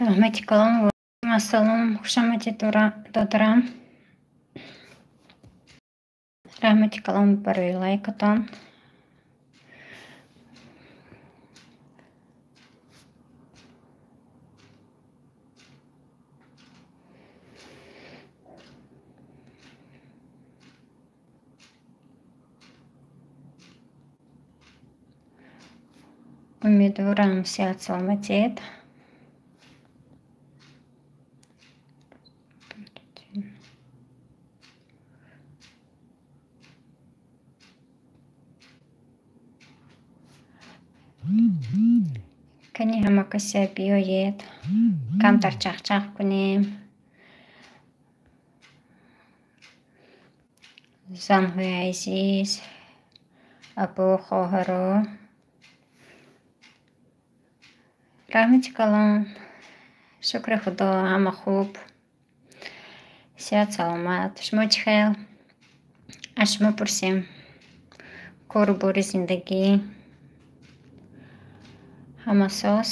Раҳмати калон, ассалом, хушомадед, додарам. Раҳмати калон барои лайкатон. Умедворам, сиҳат саломатед. Кани ҳама касе биёед, камтар чахчах кунем. Занҳои азиз, абу, хоҳаро. Раҳмати калон, шукри Худо, ҳама хуб, сиҳат саломат. Шумо чӣ хел? Аз шумо пурсем. Кору бори зиндагӣ ҳама соз?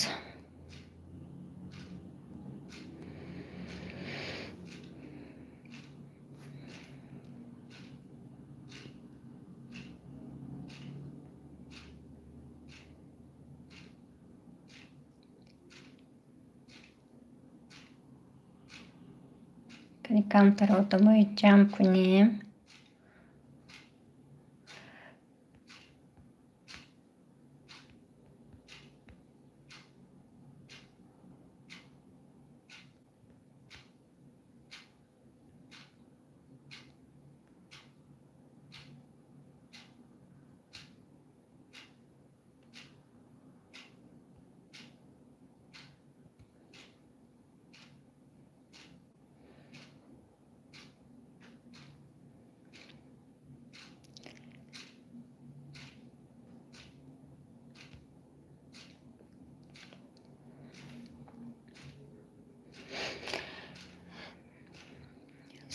Кани камтар одамои ҷамъ кунем.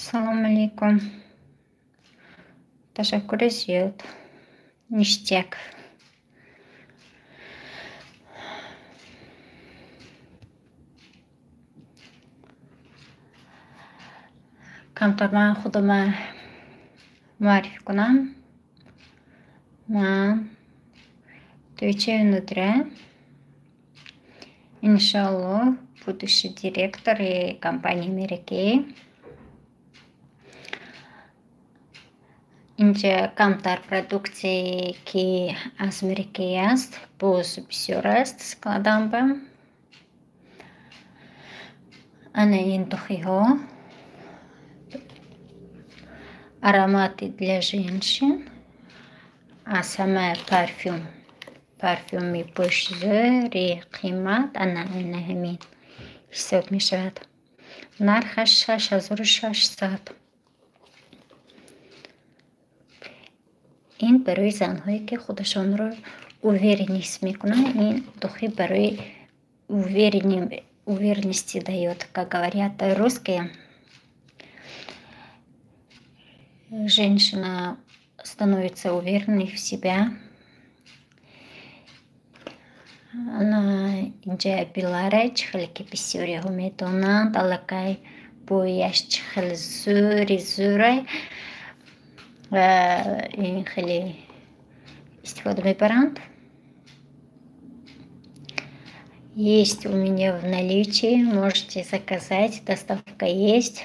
Салом алейкум. Ташаккури зиёд. Ништяк. Камтар ман худама муаррифӣ кунам. Ман Тойчиева Нодира. Иншоаллоҳ, будущий директори компанияи Mary Kay. Инҷа камтар продуксияе, ки аз Mary Kay аст, боз бисёр аст складамба. Ана ин духиҳо. Ароматы для женщин. Аз ҳама парфюм. Парфюми пӯшзӯри қимат ана ина ҳамин ҳисоб мешавад. Нархаш 6600. Ин барои занҳое, ки худашонро уверен ҳис мекунанд, ин духи барои уверенности даёт, как говорят русские. Женщина становится уверенной в себя. Ана инҷа Билара, чӣ хеле ки бисёриҳо медонанд, аллакай бӯяш чӣ хеле зӯри зӯрай ва ин хеле истифода мебаранд. Есть у меня в наличии, можете заказать, доставка есть.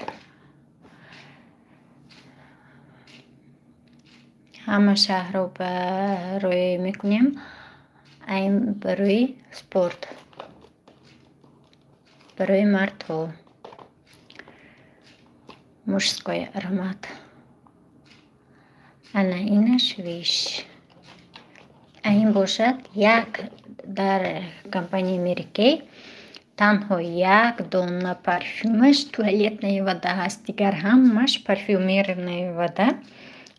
Ҳама шаҳрро барои мекунем, айн барои спорт, барои мардҳо. Мужской аромат. Ана инаш виш. А ин бошад як дар компанияи Mary Kay танҳо як дона парфюмаш туалетная вода ҳаст, дигар ҳамаш парфюмерная вода.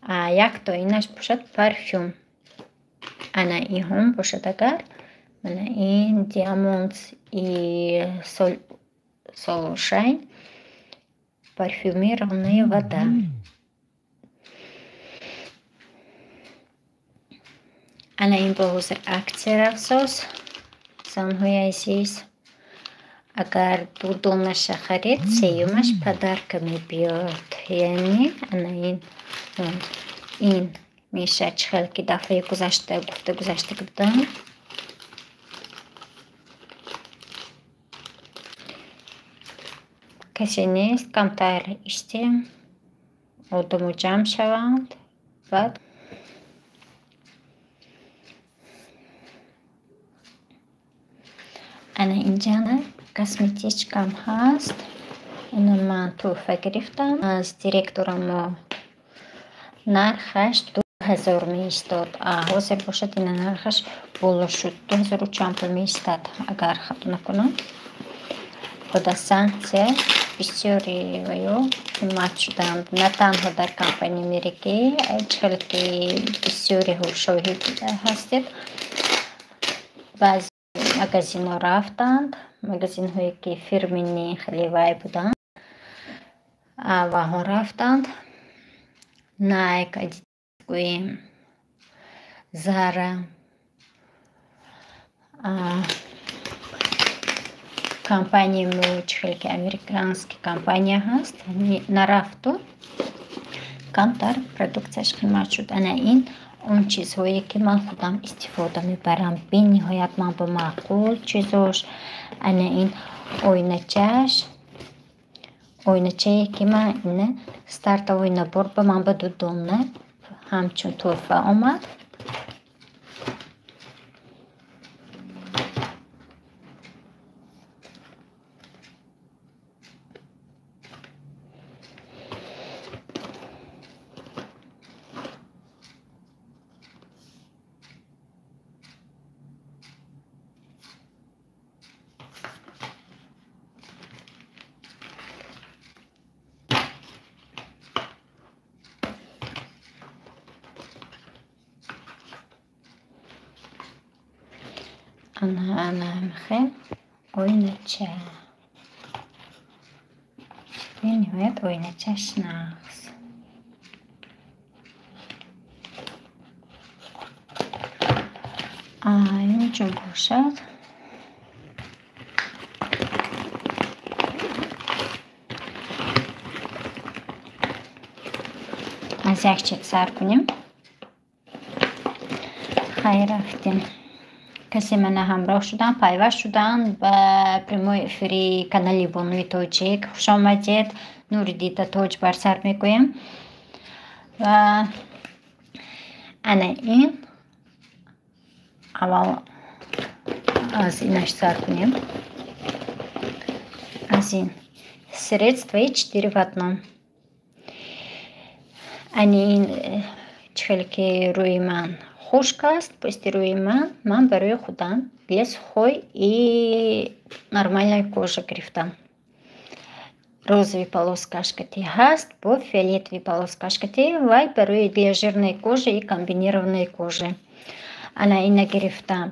А якто инаш бошад парфюм. Ана иҳом бошад агар, мана ин Diamonds и Solshine парфюмированная вода. Ана ин бо ҳозир аксия рафсоз. Занҳои азиз, Агар ду донаша харед, сеюмаш подарка мебиёд. Яъне ана ин мешавад, чӣ хел ки дафъаи гузашта гуфта гузашта будам. Касе нест, камтар истем, одамо ҷамъ шаванд, баъд ана инҷа косметичкам ҳаст. Ино ман тӯҳфа гирифтам аз директорамо. Нархаш 2000 меистод. Ҳозир бошад, ина нархаш боло шуд. 2000 чанд пул меистад, агар хато накунам. Буда санксия бисёри ваё қимат шуданд. На танҳо дар компанияи Mary Kay, чӣ хеле ки бисёриҳо шоҳид ҳастед. Баъзе магазинҳо рафтанд, магазинҳое ки фирмини хеле вай буданд, ваҳо рафтанд. Nike, Adidas гӯем, Zara, компанияи мо чӣ хеле ки американский компания ҳаст, нарафту камтар продуксияш қимат шуд. Ана ин он чизҳое ки ман худам истифода мебарам. Бениҳоят ман ба маъқул чизош. Ана ин оиначааш, оиначае ки ман ина стартовый набор ба ман ба ду дона ҳамчун тӯҳфа омад. Ана мехел оинача. Бениҳоят оиначаш нағз. Инҷо бошад. Аз як чиз сар кунем. Хайр, рафтем. Касе мана ҳамроҳ шуданд, пайваст шуданд ба прямой эфири канали Бонуи Тоҷик. Хуш омадед. Нури дида тоҷ бар сар мегӯем. Ва ана ин аввал аз инаш сар кунем. Аз ин средствои 4 в одном. Ани ин чӣ хеле ки рӯи ман хушк аст, пӯсти рӯи ман барои худам для сухой и нормальной кожи гирифтам. Розовый полоскашкати ҳаст, бо фиолетовый полоскашкати, вай барои для жирной кожи и комбинированной кожи. Ана ина гирифтам.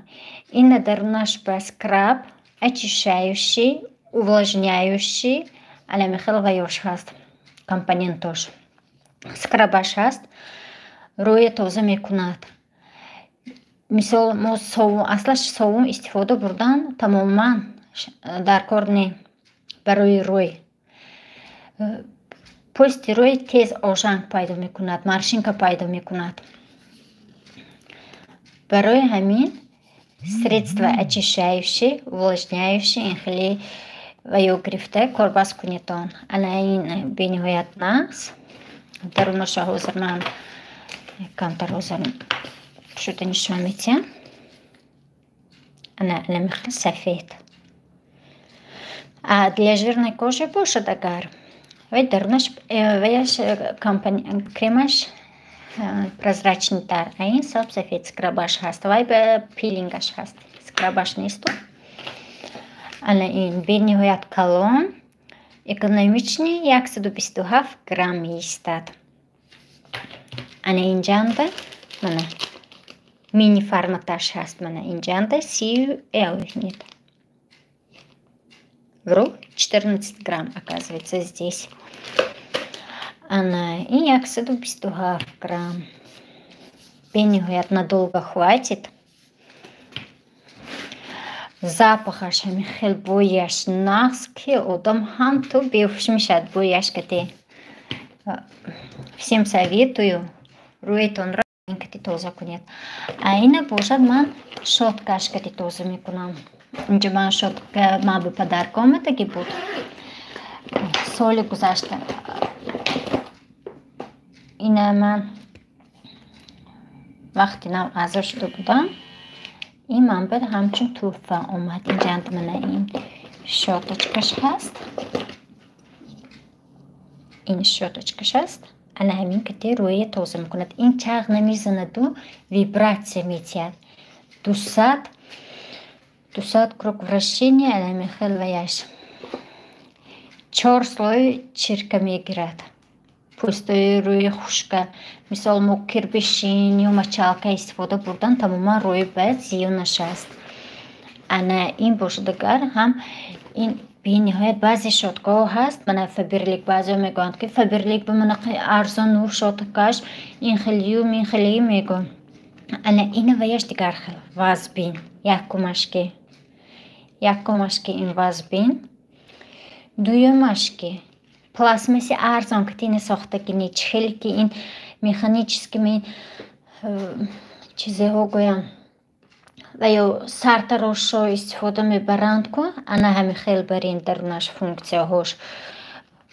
Ина дарунаш ба скраб, очищающий, увлажняющий, ана михел ваёш ҳаст, компонентош. Скрабаш ҳаст, рӯя тоза мекунад. Мисол, мо аслаш совун истифода бурдан тамоман дар кор не барои рӯй. Пӯсти рӯй тез ожанг пайдо мекунад, морщинка пайдо мекунад. Барои ҳамин средства очищающие, увлажняющие ин хеле ва ё гирифта корбаст кунедон. Ана ин бениҳоят нағз. Дарунаша ҳозир ман камтар ҳозир шуда нишон медиҳам. Ана михел сафед. А для жирной кожи бошад агар вай дарунаш ваяш кремаш прозрачныйтар, а ин саб сафед скрабаш ҳаст, вай ба пилингаш ҳаст, скрабаш несту. Ана ин бениҳоят калон, экономичный, 127 грамм меистад. Ана инҷанда мана мини форматаш ҳаст, мана инҷанда сию нет. Вру, 14 грамм оказывается здесь. Ана и 127 грамм. Бениҳоят надолго хватит. Запахаш ҳамин хел бӯяш нағз, ки одам ҳам ту беҳуш мешавад бӯяш кати. Всем советую рӯятонро ин кати тоза кунед. А ина бошад, ман щёткаш кати тоза мекунам. Инҷа ман щётка ман ба подарка омадагӣ буд соли гузашта. Ина ман вақти нав аъзо шуда будам, ин манба ҳамчун тӯҳфа омад. Инҷанд мана ин щёточкаш ҳаст, ин щёточкаш аст. Ана ҳамин кати рӯя тоза мекунад. Ин чағ намезанаду, вибратсия метиҳад. 200 круг вращения, ана ҳамин хел ваяш. Чор слой чирка мегирад. Пӯстои рӯи хушка, мисол, мо кирбишин ё мочалка истифода бурдан, тамоман рӯи бояд зиёнаш аст. Ана ин бошад агар ҳам ин бениҳоят баъзе щёткаҳо ҳаст, мана Фаберлик, баъзеҳо мегӯянд, ки Фаберлик ба мана арзону щёткаш ин хелию ин хелию мегӯянд. Ана ина ваяш дигар хел вазбин. Якумаш ки ин вазбин, дуюмаш ки пластмасси арзон ки тина сохтагини, чӣ хеле ки ин механический чизеҳо гӯям ва ё сартарошҳо истифода мебаранд ку, ана ҳамин хел бар ин дарунаш функсияҳош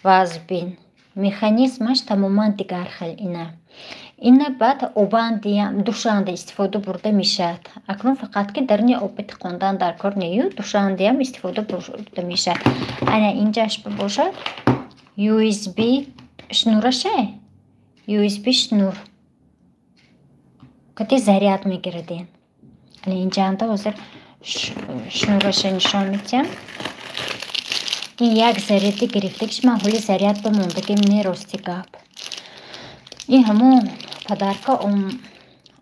вазбин, механизмаш тамоман дигар хел ина. Ина баъд обандиам душанда истифода бурда мешавад. Акнун фақат ки даруни оби тиқондан дар кор нею, душандиам истифода бурда мешавад. Ана инҷаш бошад USB шнураше, USB шнур кати заряд мегирад ин. Ана инҷанда ҳозир шнураша нишон медиҳам. Ин як заряди гирифтагиш, ман ҳоли заряд ба мондагим не, рости гап. Ин ҳамон подарка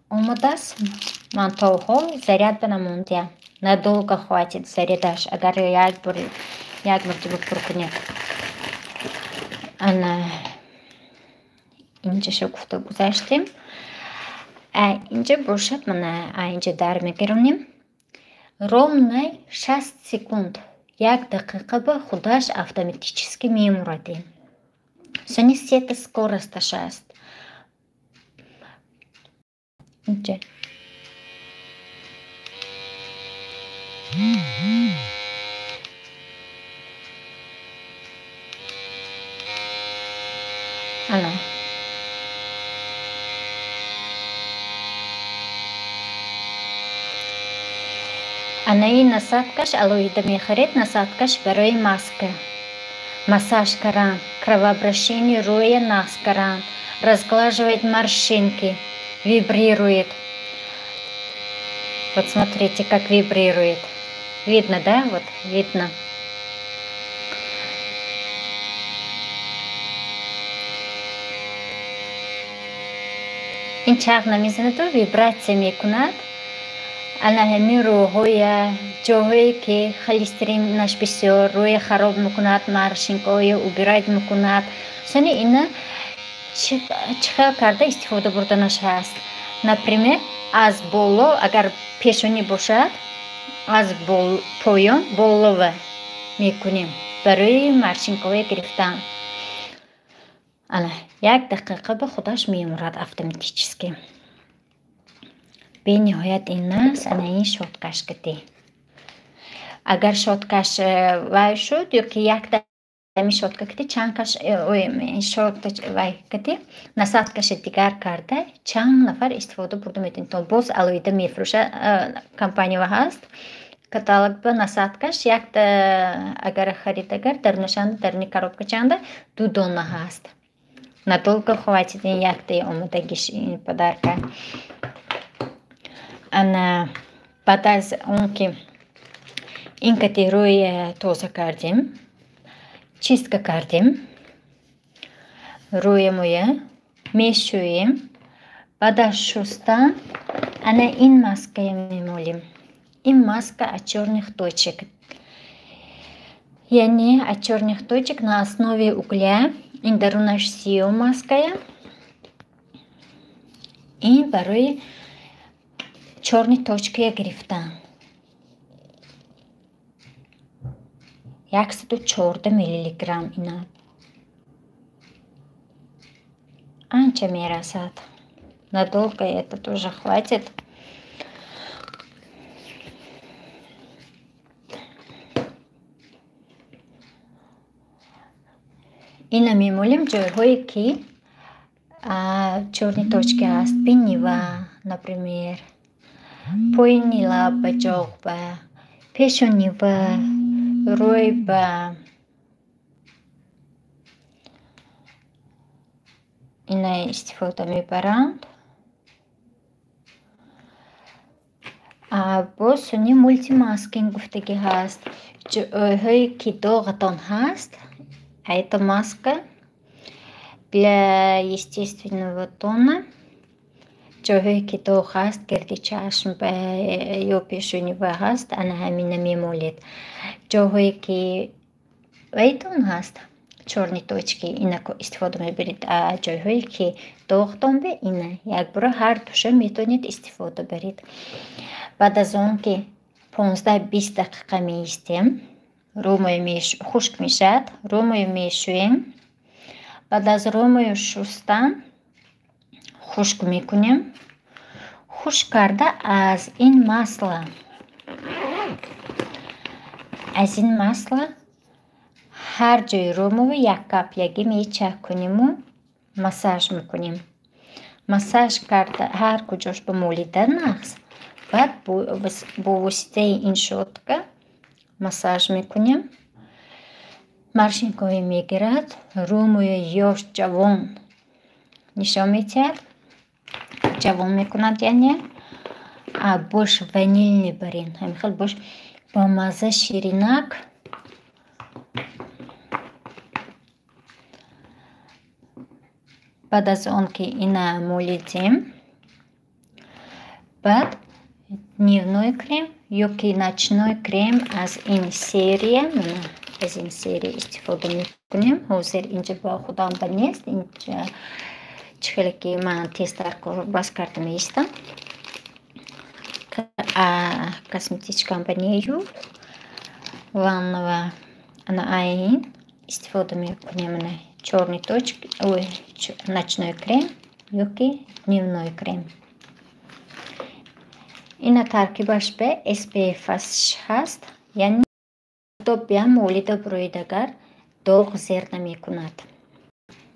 омадааст, ман то ҳол заряд ба намондиам. Надолго хватит зарядаш, агар як бор як мартаба пур кунед. Ана инҷаша гуфта гузаштем. Инҷа бошад, мана инҷа дар мегиронем. Ровно 60 секунд, як дақиқа ба худаш автоматически мемурад ин. Сони сета скоросташ аст. Инҷа ана. Ана ин насадкаш алоҳида мехаред, насадкаш барои маска. Массаж кардан, кровообращение рӯя нағз кардан, разглаживает морщинки, вибрирует. Вот смотрите, как вибрирует. Видно, да? Вот, видно. Ин чағ намезанаду, вибратсия мекунад. Ана ҳамин рӯҳоя, ҷоҳое ки холестеринаш бисёр, рӯя хароб мекунад, морщинкаҳоя убирать мекунад. Сони ина чӣ хел карда истифода бурданаш ҳаст. Например, аз боло, агар пешонӣ бошад, аз поён болова мекунем барои морщинкаҳое гирифтан. Ана як дақиқа ба худаш мемурад автоматически. Бениҳоят ин нағз, ана ин щёткаш кати. Агар щёткаш вай шуд ё ки якта ҳамин щётка кати чанд каш вай кати насадкаши дигар карда чанд нафар истифода бурда метавонед. Боз алоҳида мефурӯшад компаниява ҳаст. Каталог ба насадкаш якта агар харид, агар дарунашанда даруни коробка чанда ду дона ҳаст. Надолго хватит ин яктаи омодагиш ин подарка. Ана баъд аз он ки ин кати рӯи тоза кардем, чистка кардем, рӯямоя мешӯем. Баъд аз шустан ана ин маская мемолем. Ин маска от чёрных точек, яъне от чёрных точек на основе угля. Ин дарунаш сиёҳ маская. Ин барои чёрный точкая гирифтан. 114 миллиграмм ина. Анча мерасад. Надолго это тоже хватит. Ина мемолем ҷойҳое ки чёрные точки ҳаст, бинива, например, поини лаб ба ҷоғба, пешонива, рӯйба. Ина истифода мебаранд. Боз суни мултимаскинг гуфтагӣ ҳаст. Ҷойҳое ки доғатон ҳаст, а это маска для естественного тона. Ҷойҳое ки доғ ҳаст, гирди чашм ё пешониба ҳаст, ана ҳамина мемолед. Ҷойҳое ки вайтон ҳаст, чёрные точки, ина истифода мебаред. А ҷойҳое ки доғтон бе, ина якбора ҳар душа метавонед истифода баред. Баъд аз он ки 15-20 дақиқа меистем, рӯмои хушк мешавад, рӯмои мешӯем. Баъд аз рӯмои шустан хушк мекунем. Хушк карда аз ин масла, ҳар ҷои рӯморо як каплягӣ мечакониму массаж мекунем. Массаж карда ҳар куҷош ба молида нағз, баъд бо воситаи ин щётка массаж мекунем. Морщинкаҳое мегирад, рӯмои ёш ҷавон нишон медиҳад, ҷавон мекунад, яъне бош ванилни барин, ҳамин хел бош бо мазза ширинак. Баъд аз он ки ина молидем, баъд дневной крем ё ки ночной крем аз ин серия, аз ин серия истифода мекунем. Ҳозир инҷа ба худам ба нест, инҷа чӣ хеле ки ман тезтар бас карда меистам. Косметичкам ба нею ваннава ана айн истифода мекунем. Ана чёрные точки, ой, ночной крем ё ки дневной крем. Ина таркибаш ба SPF ҳаст, яъне тобиам молида буроидагар доғ зер намекунад,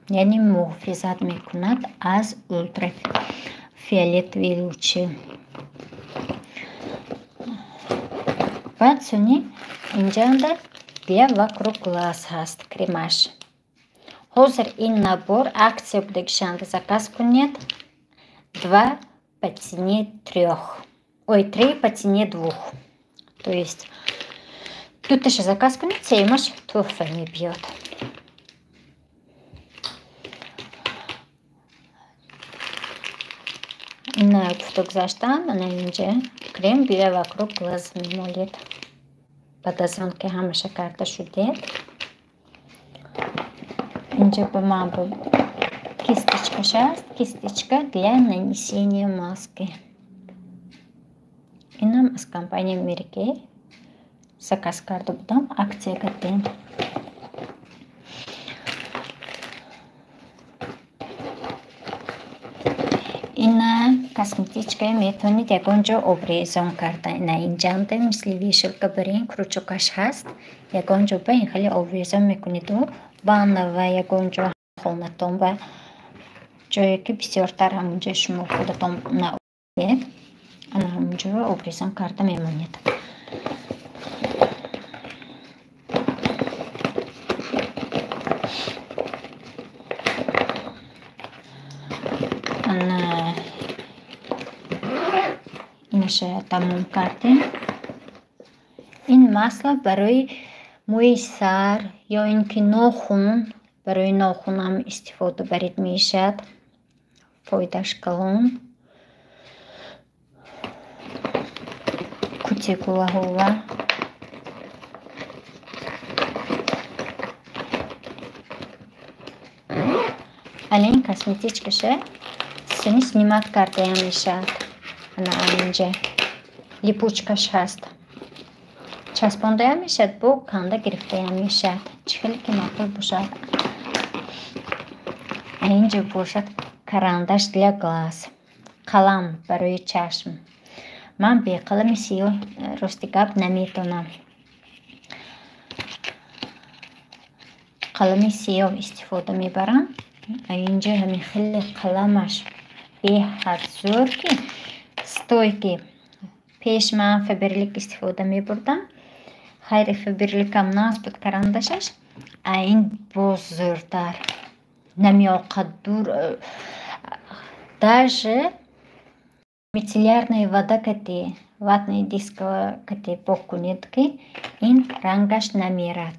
яъне муҳофизат мекунад аз ултрафиолетовые лучи. Баъд суни инҷанда для вокруг глаз ҳаст кремаш. Ҳозир ин набор аксия будагишанда заказ кунед, 2 по цене 3. Ой, 3 по цене 2. То есть дуташа заказ кунед, сеюмаш туҳфа мебиёд. Ина гуфта гузаштам, ана инҷа крем для вокруг глаз мемолед. Баъд аз он ки ҳамаша карда шудед, инҷа ба ман кисточкаш аст, кисточка для нанесения маски. Инам аз компания Mary Kay заказ карда будам, аксия кардем. Ина косметичкае метавонед ягон ҷо обрезон карда. Ина инҷанда мисли вешалка барин крючокаш ҳаст, ягон ҷо ба ин хеле обрезон мекунеду ванна ва ягон ҷо хонатон ба ҷое ки бисёртар ҳамонҷо шумо худатон наед, ана ҳамонҷо обрезон карда мемонед. Ана инаша тамом кардем. Ин масла барои мӯи сар ё ин ки нохун, барои нохунам истифода барид мешавад, фоидааш калон. Кутикулаҳова ана ин косметичкаша суни снимать кардаям мешавад. Ана инҷа липучкаш ҳаст, чӣ Часпондаям мешавад, бо канда гирифтаям мешавад. Чӣ хеле ки маъқул бошад. Инҷо бошад карандаш для глаз. Қалам барои чашм. Ман бе қалами сиёҳ рости гап наметонам. Қалами сиёҳ истифода мебарам. Инҷо ҳамин хеле қаламаш беҳад зӯр ки стойки. Пеш ман Фаберлик истифода мебурдам. Хайри Фаберликам нағз буд карандашаш, а ин боз зӯртар. Намеоқад дур. Даже мицеллярная вода кати, ватный диск кати пок кунед ки ин рангаш намерад.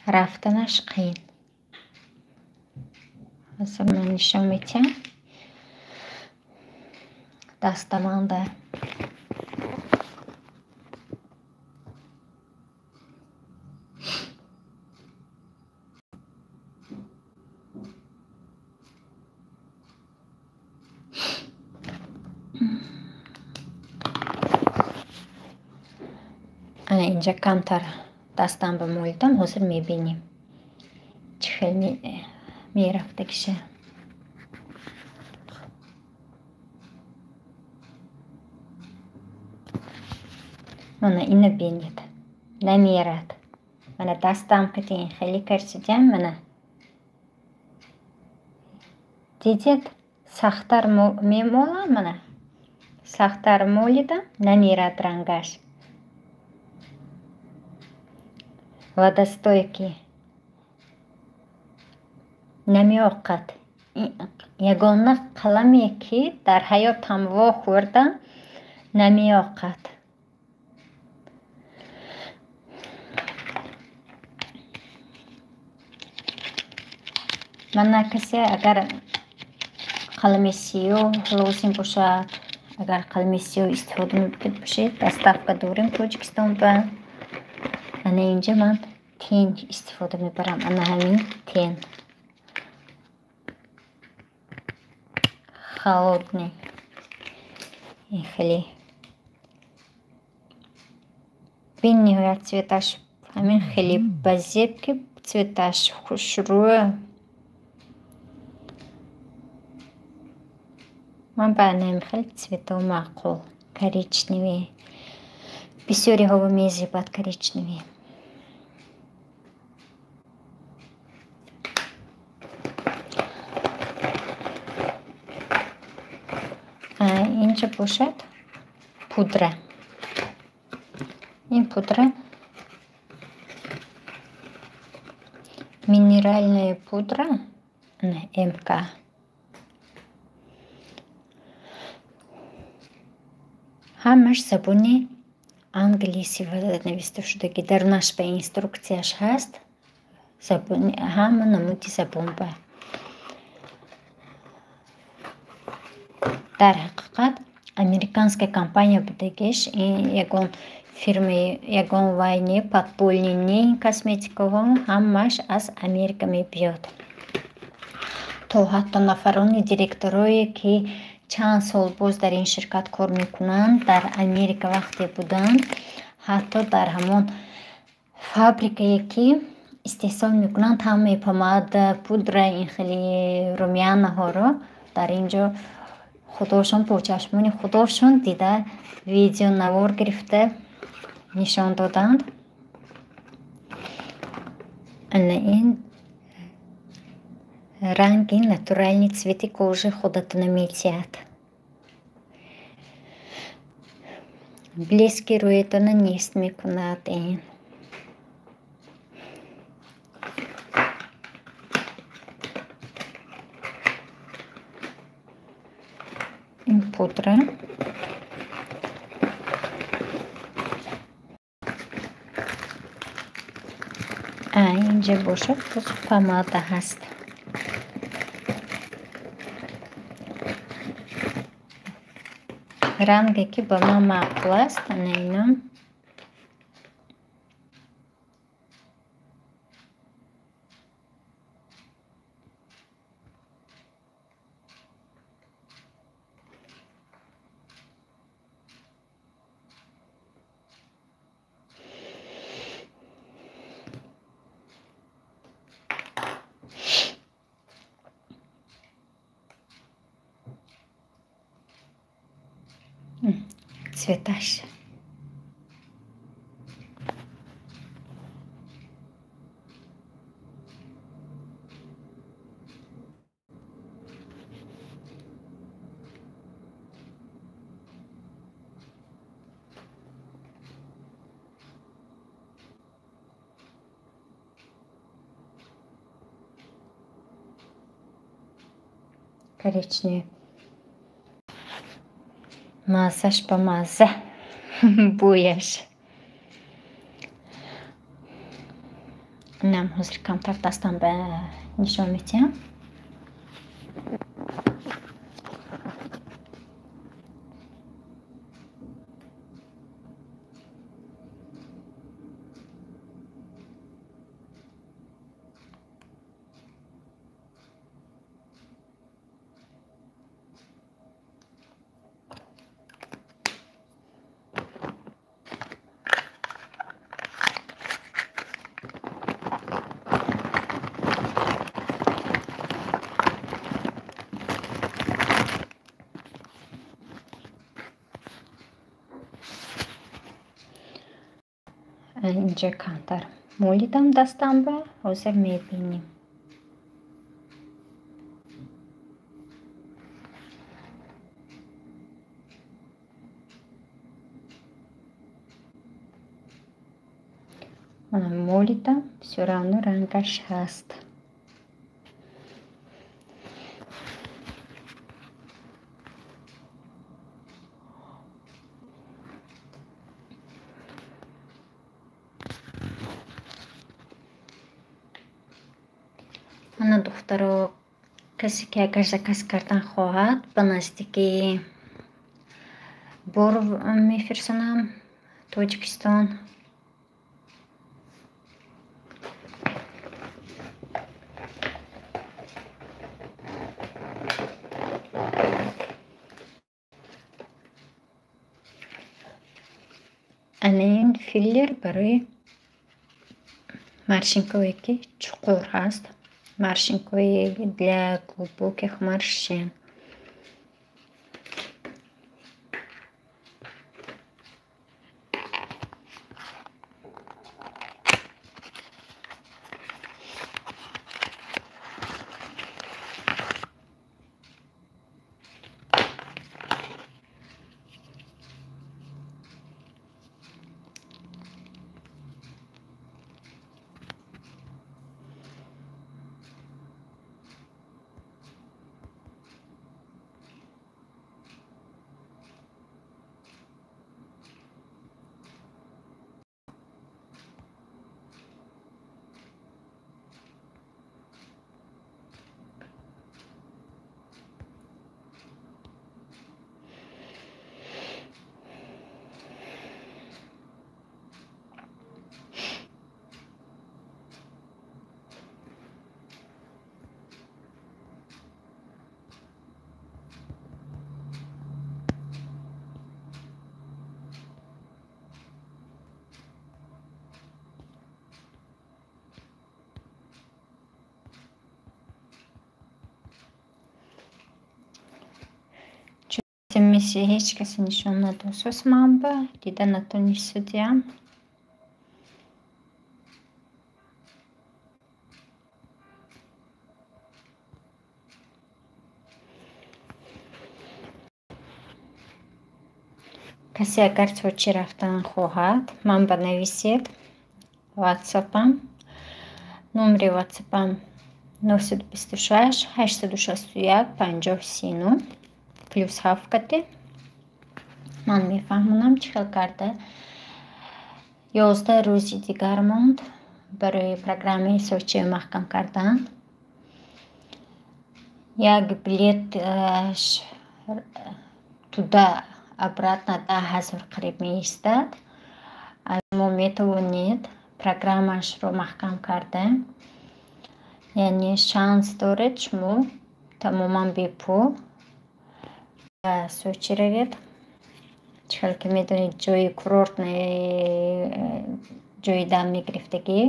Рафтанаш қиин. Ҳозир ман нишон медиҳам. Дастаманда. Ана инҷа камтар дастам ба молидам, ҳозир мебинем чӣ хел мерафтагиша. Мана ина бинед, намерад. Мана дастам кати ин хеле карсидям, мана. Дидед, сахттар мемолам, мана. Сахттар молидам, намерад рангаш. Водостойкий. Намеоқад. Ягона қаламе ки дар ҳаётам вохӯрдам, намеоқад. Мана касе агар қалами сиёҳ лозим бошад, агар қалами сиёҳ истифода мебурд бошед, доставка дорем Тоҷикистон ба. Ана инҷа ман тен истифода мебарам. Ана ҳамин тен. Холодный. Ин хеле бениҳоят цветаш ҳамин хеле базеб ки цветаш хушрӯ. Ман ба ҳамин хел цветҳо маъқул. Коричневый. Бисёриҳо мезебад коричневый. Инҷа бошад пудра. Ин пудра минеральная пудра, МК. Ҳамаш забони англисӣ нависта шудагӣ. Дарунаш ба инструксияш ҳаст. Ҳама намуди забон ба. Дар ҳақиқат американская компания будагиш, ин ягон фирмаи, ягон вай не, подпольный не, косметикаҳо ҳамаш аз Америка мебиёд. То ҳатто нафарони директорое ки чанд сол боз дар ин ширкат кор мекунанд, дар Америка вақте буданд, ҳатто дар ҳамон фабрикае ки истеҳсол мекунанд ҳамаи помада, пудра, ин хеле румянаҳоро дар ин ҷо худошон бо чашмони худошон дида видеонавор гирифта нишон доданд. Ана ин ранги натуральный цвети кожи худатона метиҳад. Блески рӯятона нест мекунад ин. Ин пудра. Инҷа бошад боз помада ҳаст. Ранге ки ба ман маъқул аст, ана ино. Цветаш. Коричневый. Маззаш ба мазза. Бӯяш. Инам ҳозир камтар дастам ба нишон медиҳам. Инҷа камтар молидам дастам ба, ҳозир мебинем. Мана молидам, всё равно рангаш ҳаст. Ана духтаро, касе ки агар заказ кардан хоҳад, ба наздики бор мефирсонам Тоҷикистон. Ана ин филлер барои морщинкое ки чуқур ҳаст. Морщинкои для глубоких морщин. Мисли ҳеҷ касе нишон надосос ман ба дида натонистудиям. Касе агар Сочи рафтан хоҳад, ман ба нависед ватсапам. Номери ватсапам 926 861 50 39 плюс 7 кате. Ман мефаҳмонам чӣ хел карда. 11 рӯзи дигар монд барои программаи Сочи маҳкам кардан. Як билет туда обратно 10 000 қариб меистад. Шумо метавонед программашро маҳкам карда, яъне шанс доред шумо тамоман бепул ба Сочи равед. Чӣ хел ки медонед, ҷои курортный ҷои дам мегирифтагӣ.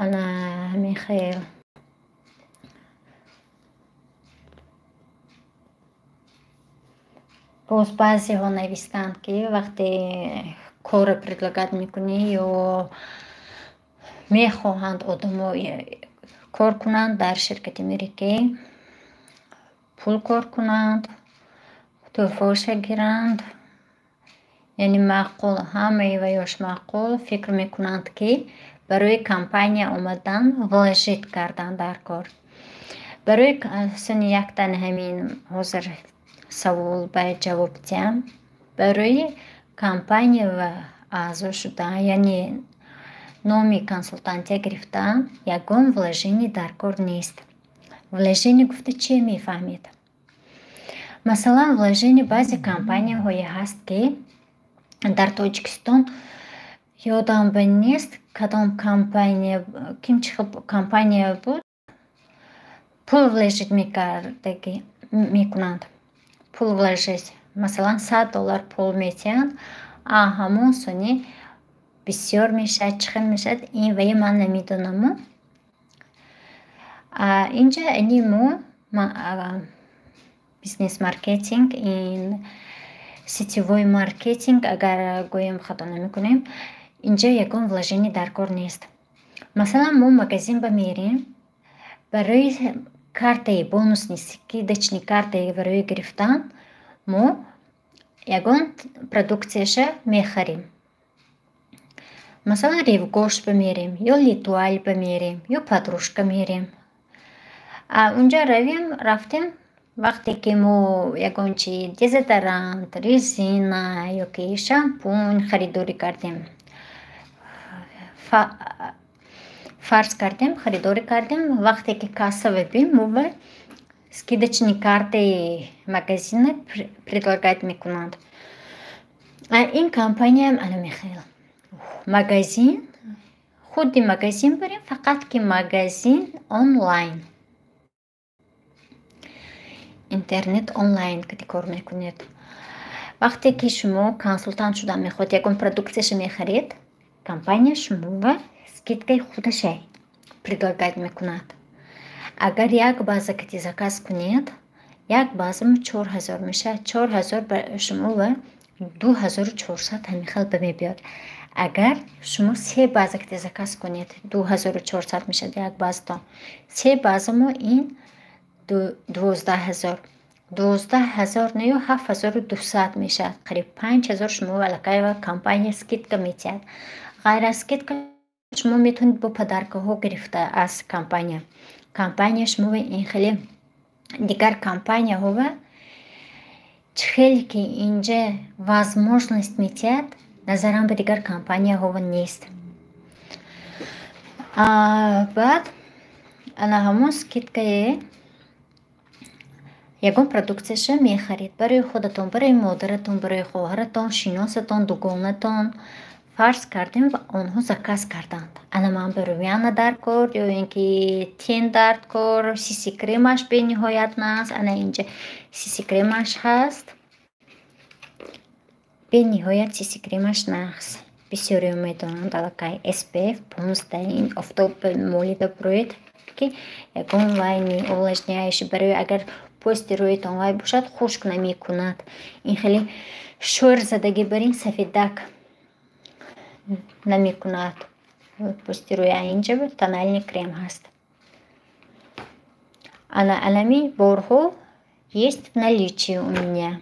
Ана ҳамин хел. Боз баъзеҳо навистанд, ки вақте корро предлагать мекунӣ ё мехоҳанд одамо кор кунанд дар ширкати Mary Kay, пул кор кунанд, тӯҳфаоша гиранд, яъне маъқул, ҳамаи ваёш маъқул, фикр мекунанд, ки барои компания омадан вложить кардан дар кор. Барои сини яктани ҳамин ҳозир савол ба ҷавоб диҳам. Барои компания ва аъзо шудан, яъне номи консултантия гирифтан, ягон вложение дар кор нест. Вложение гуфта чие мефаҳмед? Масалан, вложение баъзе компанияҳое ҳаст, ки дар Тоҷикистон ёдам ба нест, кадом компания, ким чӣ хел компания буд, пул вложить мекардагӣ мекунанд. Пул вложить, масалан, 100 доллар пул метиҳанд, а ҳамон сони бисёр мешавад, чӣ хел мешавад, ин вае ман намедонаму. Инҷа ини мо бизнес маркетинг, ин сетевой маркетинг, агар гӯем, хато намекунем, инҷа ягон вложение дар кор нест. Масалан, мо магазин ба мерем, барои картаи бонусный, скидочный картаи барои гирифтан мо ягон продукцияша мехарем. Масалан, Рив Гош ба мерем ё Л'Этуаль ба мерем ё Подружка мерем. Унҷа равем, рафтем, вақте ки мо ягон чи, дезодорант, резина ё ки шампунь харидорӣ кардем, фарз кардем, харидорӣ кардем, вақте ки касса бим, мо ба скидочный картаи магазина предлагать мекунанд. Ин компанияам ана мехел магазин, худи магазин барем, фақат ки магазин онлайн, интернет онлайн кади кор мекунед. Вақте ки шумо консултант шудан мехоҳед, ягон продукцияша мехаред, компания шуморо скидкаи худаша предлагать мекунад. Агар як база кати заказ кунед, як базамо 4000 мешавад, 4000 ба шумо ва 2400 ҳамин хел ба мебиёд. Агар шумо се база кати заказ кунед, 2400 мешавад як базатон, се базамо ин 12 000, 12 000 нею 7200 мешавад, қариб 5000 шумо аллакай компания скидка метиҳад. Ғайр аз скидка шумо метавонед бо подаркаҳо гирифта аз компания. Компания шумо ин хеле дигар компанияҳова чӣ хеле ки инҷа возможность метиҳад, назарам ба дигар компанияҳова нест. Баъд ана ҳамон скидкае ягон продукцияша мехаред барои худатон, барои модаратон, барои хоҳаратон, шиносатон, дугонатон, фарз кардем, ва онҳо заказ карданд. Ана ман ба румяна дар кор ё ин ки тень дар кор, сиси кремаш бениҳоят нағз. Ана инҷа сиси кремаш ҳаст, бениҳоят сиси кремаш нағз. Бисёриё медонанд аллакай, SPF 15, ин офтоб молида буроед, ки ягон вайни увлажняющий, барои агар пӯсти рӯятон вай бошад, хушк намекунад. Ин хеле шӯр задагӣ бар ин сафедак намекунад пӯсти рӯя. Инҷа тональный крем ҳаст. Ана алами борҳо есть в наличии у меня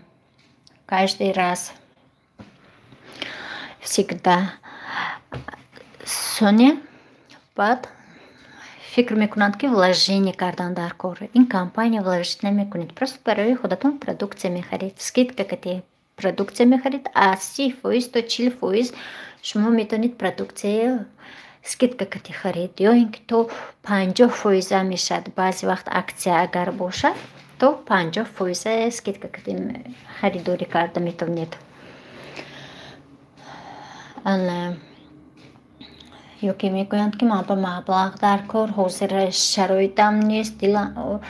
каждый раз, всегда. Соня баъд фикр мекунанд, ки вложение кардан дар кор. Ин компания вложить намекунед, просто барои худатон продукция мехаред, скидка кати продукция мехаред. Аз 30% то 40% шумо метавонед продукция скидка кати харид ё ин ки то 50 фоиза мешавад. Баъзе вақт акция агар бошад, то 50 фоиза скидка кати харидорӣ карда метавонед. Ана ё ки мегӯянд, ки ман ба маблағ дар кор, ҳозир шароитам нест, дилам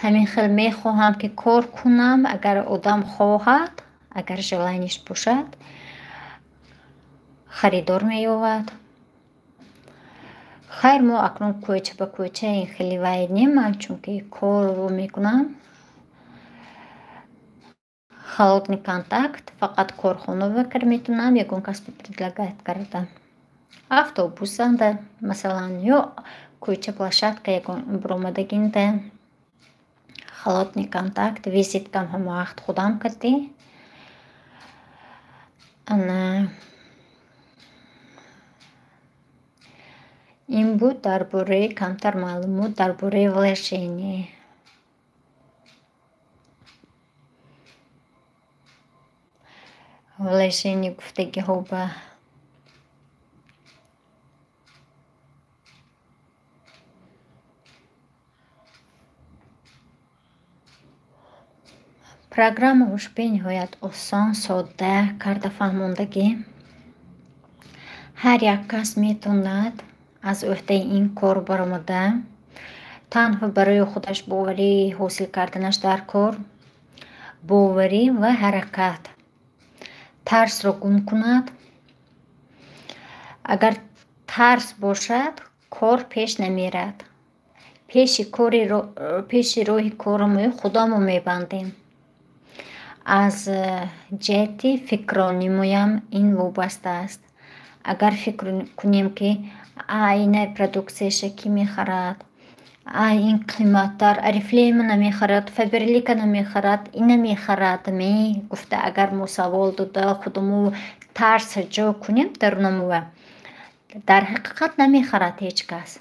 ҳамин хел мехоҳам, ки кор кунам. Агар одам хоҳад, агар желанияш бошад, харидор меёбад. Хайр, мо акнун кӯча ба кӯча ин хеле вай неман, чунки корро мекунам. Холодный контакт фақат корхона кар метавонам, ягон кас предлагать карда. Автобусанда, масалан, ё кӯча, площадка ягон биромадагинда. Холодный контакт, визиткам ҳама вақт худам кардӣ. Ана, ин буд дар бораи камтар маълумот дар бораи вложение. Вложение гуфтагиҳо ба программаҳош бениҳоят осон, содда карда фаҳмондагӣ. Ҳар як кас метавонад аз ӯҳдаи ин кор баромада, танҳо барои худаш боварӣ ҳосил карданаш дар кор, боварӣ ва ҳаракат. Тарсро гум кунад. Агар тарс бошад, кор пеш намерад. Пеши роҳи корро худамо мебандем. Аз ҷиҳати фикронимоям ин вобаста аст. Агар фикр кунем, ки а ина продуксияша кӣ мехарад, а ин қиматтар, Орифлейма намехарад, Фаберлика намехарад, ина мехарад ме гуфта, агар мо савол дода худамо тарс ҷо кунем дарунамова, дар ҳақиқат намехарад ҳеҷ кас.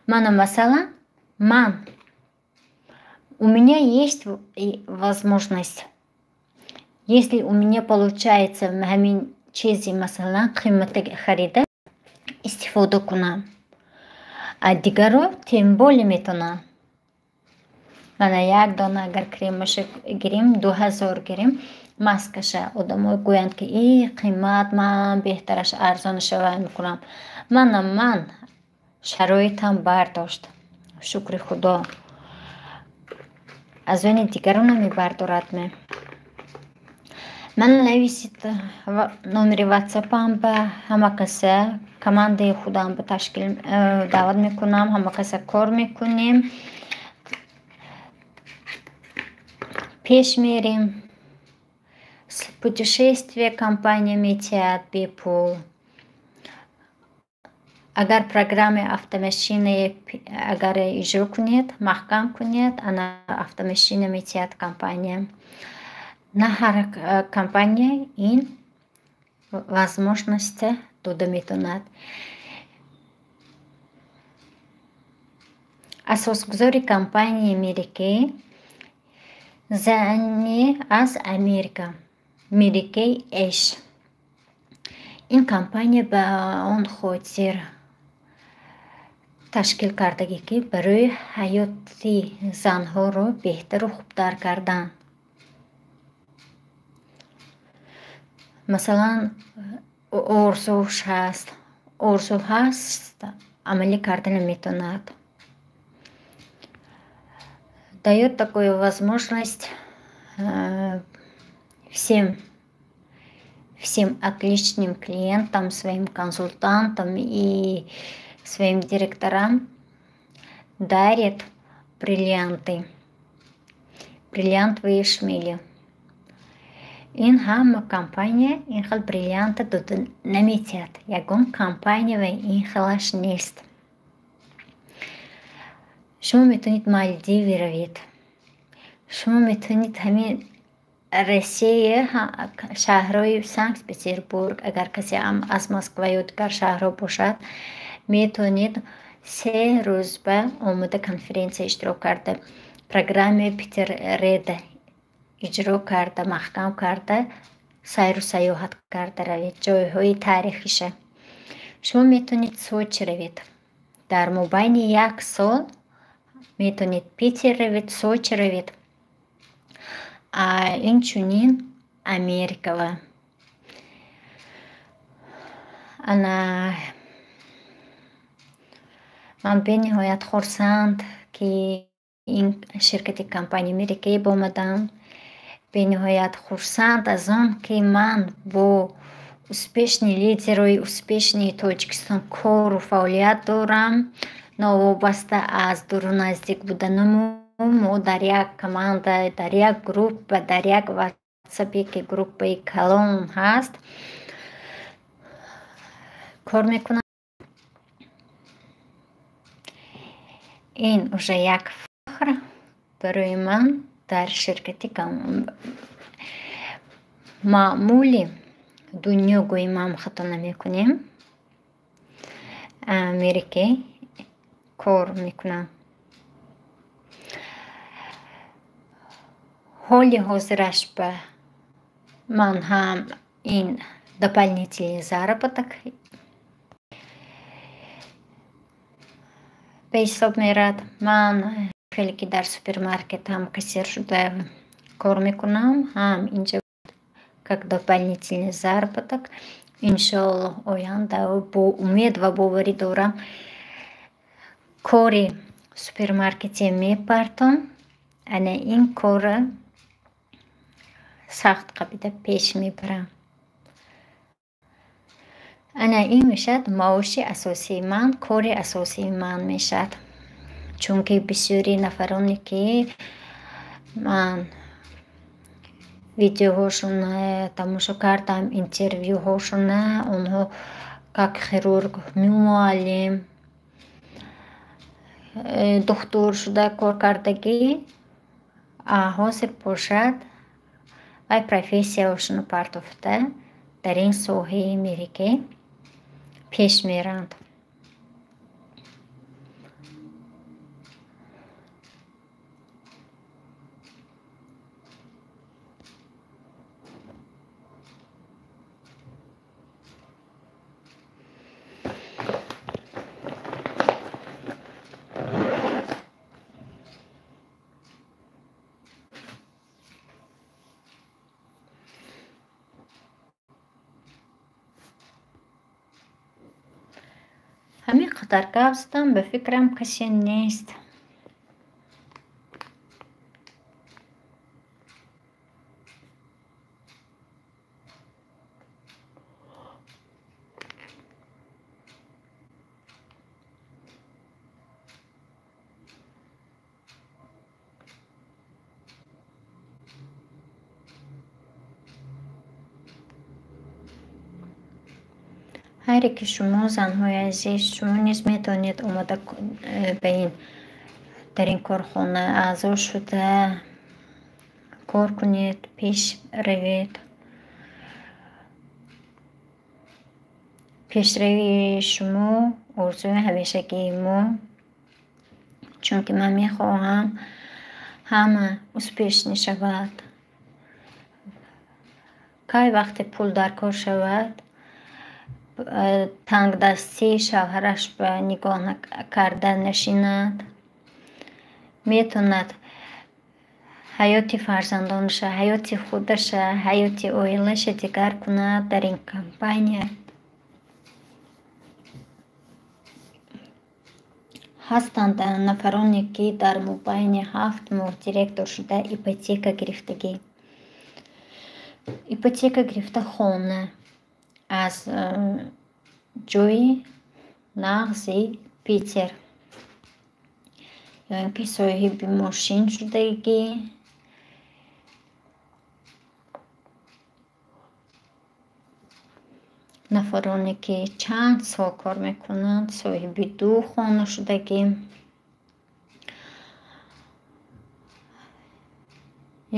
Мана, масалан, ман, у меня есть возможность, если у меня получается ҳамин чизи, масалан, қимата харида истифода кунам, а дигаро тем более метавонанд. Мана, як дона агар кремаша гирем, 2000 гирем, маскаша, одамо гӯянд, ки и қимат, ман беҳтараш арзонаша вай мекунам. Мана, ман шароитам бардошт, шукри Худо. Аз они дигаро намебардорад ме. Ман нависед номери ватсапам, ба ҳама каса командаи худам ба ташкил даъват мекунам, ҳама каса кор мекунем, пеш мерем. Путешествие компания метиҳад бепул. Агар программаи автомашина агар иҷро кунед, маҳкам кунед, ана автомашина метиҳад компания. На ҳар компания ин возможность дода метавонад. Асосгузори компанияи Mary Kay зане аз Америка, Mary Kay Ash. Ин компания ба он хотир ташкил кардагӣ, ки барои ҳаёти занҳоро беҳтару хубтар кардан. Масалан, орзуш ҳаст, орзу ҳаст, амалӣ карда наметавонад. Даёт такую возможность всем отличным клиентам, своим консультантам и своим директорам дарит бриллианты, бриллиантовые шмели. Ин ҳама компания ин хел бриллианта дода наметиҳад. Ягон компания ва ин хелаш нест. Шумо метавонед Малдиви равед. Шумо метавонед ҳамин Россия, шаҳрҳои Санкт Петербург, агар касе аз Москва ё дигар шаҳрҳо бошад, метавонед 3 рӯз ба омода конференсия иштирок карда, программаи Питер Реда иҷро карда, маҳкам карда, сайру саёҳат карда равед ҷойҳои таърихиша. Шумо метавонед Сочи равед. Дар мобайни як сол метавонед Питер равед, Сочи равед, инчунин Америкава. Ана, ман бениҳоят хурсанд, ки ин ширкати компания Mary Kay омадам. Бениҳоят хурсанд аз он, ки ман бо успешный лидерои успешный Тоҷикистон кору фаъолият дорам, новобаста аз дуру наздик буданамон. Мо дар як команда, дар як группа, дар як ватсапе ки группаи калон ҳаст, кор мекунам. Ин уже як фахр барои ман дар ширкати маъмули дунё гӯем ҳам хато намекунем. Mary Kay кор мекунам. Ҳоли ҳозираш ба ман ҳам ин дополнительный заработок ба ҳисоб мерад. Ман хеле ки дар супермаркет ҳам кассир шуда кор мекунам, ҳам инҷа как дополнительный заработок. Иншоаллоҳ, оянда бо умед ва боварӣ дорам, кори супермаркете мепартом, ана ин корро сахт қабида пеш мебарам. Ана ин мешавад маоши асосии ман, кори асосии ман мешавад. Чунки бисёри нафароне ки ман видеоҳошона тамошо кардам, интервюҳошона, онҳо как хирург, муаллим, духтур шуда кор кардагӣ, ҳозир бошад вай профессияҳошонро партофта дар ин соҳаи Mary Kay пеш меранд. Ҳамин қадар гап задам, ба фикрам касе нест. Ҳар яке шумо, занҳои азиз, шумо низ метавонед омода ба ин дар ин корхона аъзо шуда кор кунед, пеш равед. Пешравии шумо орзуи ҳамешагии мо, чунки ман мехоҳам ҳама успешный шавад. Кай вақте пул дар кор шавад, тангдастии шавҳараш ба нигоҳ карда нашинад, метавонад ҳаёти фарзандонаша, ҳаёти худаша, ҳаёти оилаша дигар кунад дар ин компания. Ҳастанд нафароне, ки дар мобайни 7 моҳ директор шуда ипотека гирифтагӣ. Ипотека гирифта хона аз ҷои нағзи Питер. Ё ин ки соҳиби мошин шудагӣ. Нафароне, ки чанд сол кор мекунанд, соҳиби ду хона шудагӣ.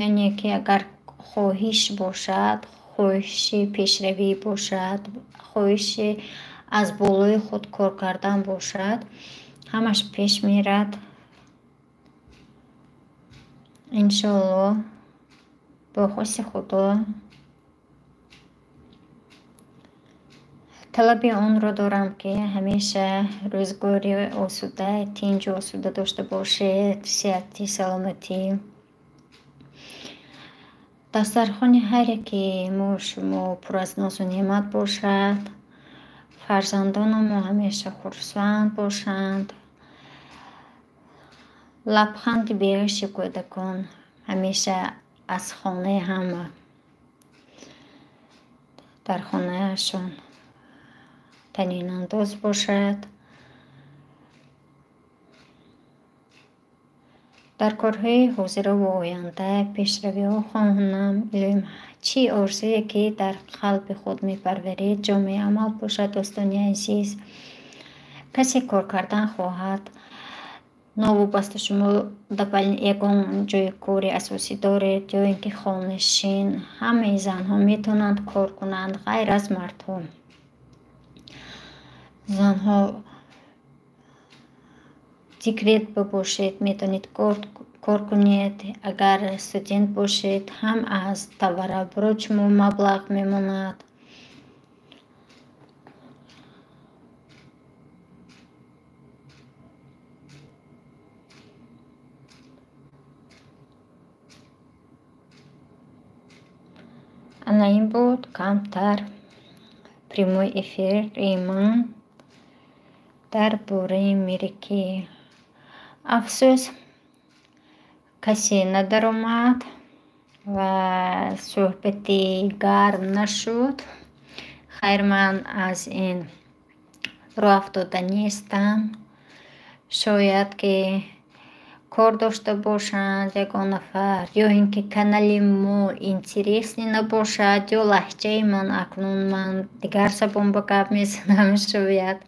Яъне ки агар хоҳиш бошад, хоҳиши пешравӣ бошад, хоҳиши аз болои худ кор кардан бошад, ҳамаш пеш мерад. Иншоаллоҳ, бо хости Худо. Талаби онро дорам, ки ҳамеша рӯзгори осуда, тинҷу осуда дошта бошед, сиҳатӣ, саломатӣ. Дастархони ҳар яке мо шумо пур аз нозу неъмат бошад. Фарзандонамо ҳамеша хурсанд бошанд. Лабханди беғиши кӯдакон ҳамеша аз хонаи ҳама дар хонаашон танинандоз бошад. Дар корҳои ҳозира ва оянда пешравиҳо хоҳонам. Илоҳим, чӣ орзуе ки дар қалби худ мепарваред, ҷомеи амал бошад, дӯстони азиз. Касе кор кардан хоҳад, новобаста шумо ягон ҷои кори асосӣ доред ё ин ки хонашин, ҳамаи занҳо метавонанд кор кунанд, ғайр аз мардҳо. Занҳо декрет бошед, метавонед кор кунед. Агар студент бошед, ҳам аз товарооборот шумо маблағ мемонад. Ана ин буд камтар прямой эфири ман дар бораи Mary Kay. Афсӯс, касе надаромад ва суҳбати гарм нашуд. Хайр, ман аз ин роҳ афтода нестам. Шояд ки кор дошта бошанд ягон нафар, ё ин ки канали мо интересный набошад, ё лаҳҷаи ман акнун ман дигар забон ба гап мезанам, шояд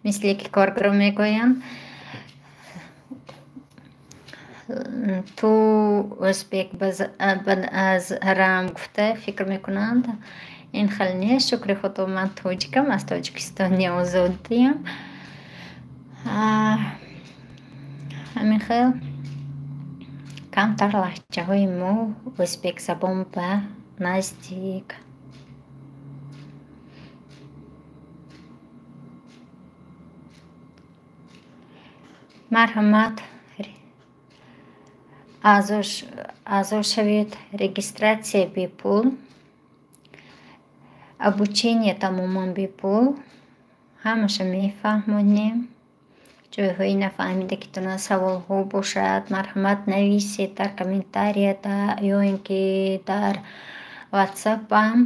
мисле ки коргаро мегӯянд. Ту ӯзбек ба зарам гуфта фикр мекунанд. Ин хел нест, шукри Худо, ман тоҷикам, аз Тоҷикистони озодиям. Ҳамин хел камтар лаҳҷаҳои мо ӯзбекзабон ба наздик. Марҳамат, аъзо шавед. Регистрация бепул, обучение тамоман бепул. Ҳамаша мефаҳмонем. Ҷойҳои нафаҳмидагитона саволҳо бошад, марҳамат нависед дар комментария ё ин ки дар ватсапам.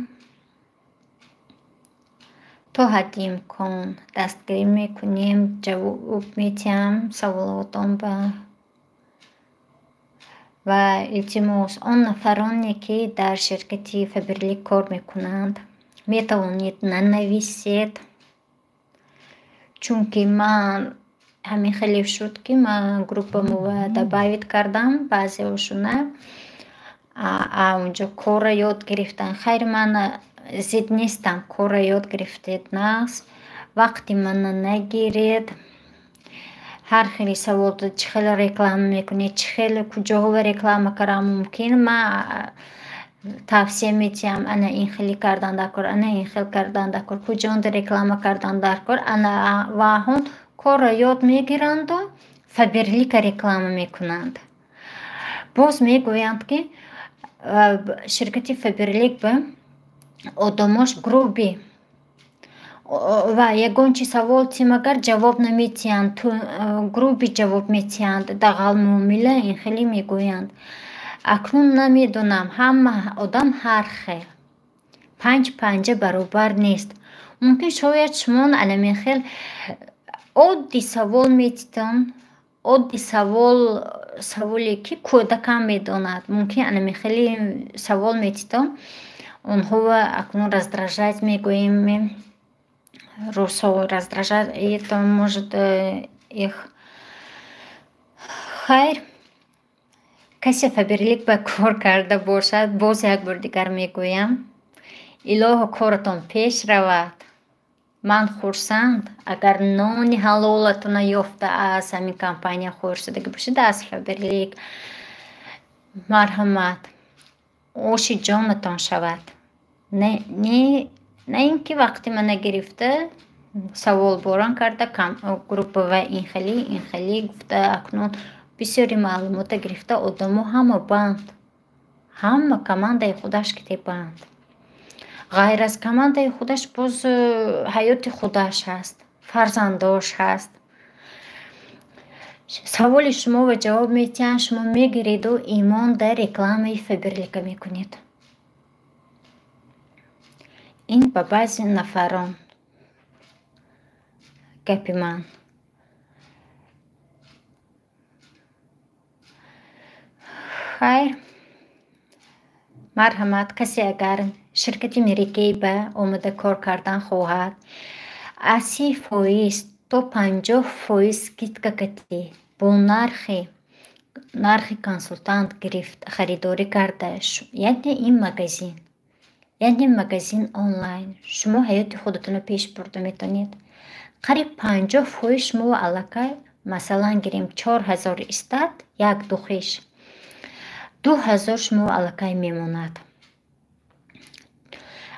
То ҳадди имкон дастгирӣ мекунем, ҷавоб медиҳам саволотон ба. Ва илтимос, он нафароне ки дар ширкати Фаберлик кор мекунанд, метавонед нанависед, чунки ман ҳамин хеле шуд ки ман группамова добавить кардам баъзеошуна, унҷо корро ёд гирифтан. Хайр, ман зид нестам, корро ёд гирифтед нағз, вақти мана нагиред. Ҳар хели савол дод, чӣ хеле реклама мекунед, чӣ хеле куҷоҳо реклама кардан мумкин, ман тавсия медиҳам, ана ин хеле кардан дар кор, ана ин хел кардан дар кор, куҷонда реклама кардан дар кор, ана ва ҳон корро ёд мегиранду Фаберлика реклама мекунанд. Боз мегӯянд ки ширкати Фаберлик ба одамош грубый ва ягон чи савол тимагар ҷавоб намедиҳанд, грубый ҷавоб медиҳанд, дағал муомила ин хеле мегӯянд. Акнун намедонам, ҳама одам ҳар хел, панҷ панҷа баробар нест. Мумкин шояд шумо анамин хел оддӣ савол медидон, оддӣ савол, саволе ки кӯдакам медонад, мумкин анамин хеле савол медидон, онҳо акнун раздражать мегӯем, русо раздражать, это может их. Хайр, касе Фаберлик ба кор карда бошад, боз як бор дигар мегӯям, илоҳо коратон пеш равад. Ман хурсанд, агар нони ҳалолатона ёфта аз ҳамин компания хӯрсадагӣ бошед, аз Фаберлик, марҳамат, оши ҷонатон шавад. Не ин ки вақти мана гирифта саволборон карда, группа ва ин хеле, ин хеле гуфта, акнун бисёри маълумота гирифта одамо ҳама банд, ҳама командаи худаш ки банд. Ғайр аз командаи худаш боз ҳаёти худаш ҳаст, фарзандош ҳаст. Саволи шумо ва ҷавоб медиҳанд, шумо мегиреду имон дар рекламаи Фаберлика мекунед. Ин ба баъзе нафарон гапи ман. Хайр, марҳамат, касе агар ширкати Mary Kay ба омада кор кардан хоҳад, аз 30% то 50% скидка катӣ бо нархи консултант гирифт, харидорӣ карда, яъне ин магазин, яъне магазин онлайн, шумо ҳаёти худатонро пеш бурда метавонед. Қариб 50% шумо аллакай, масалан гирем, 4000 истад як духиш, 2000 шумо аллакай мемонад.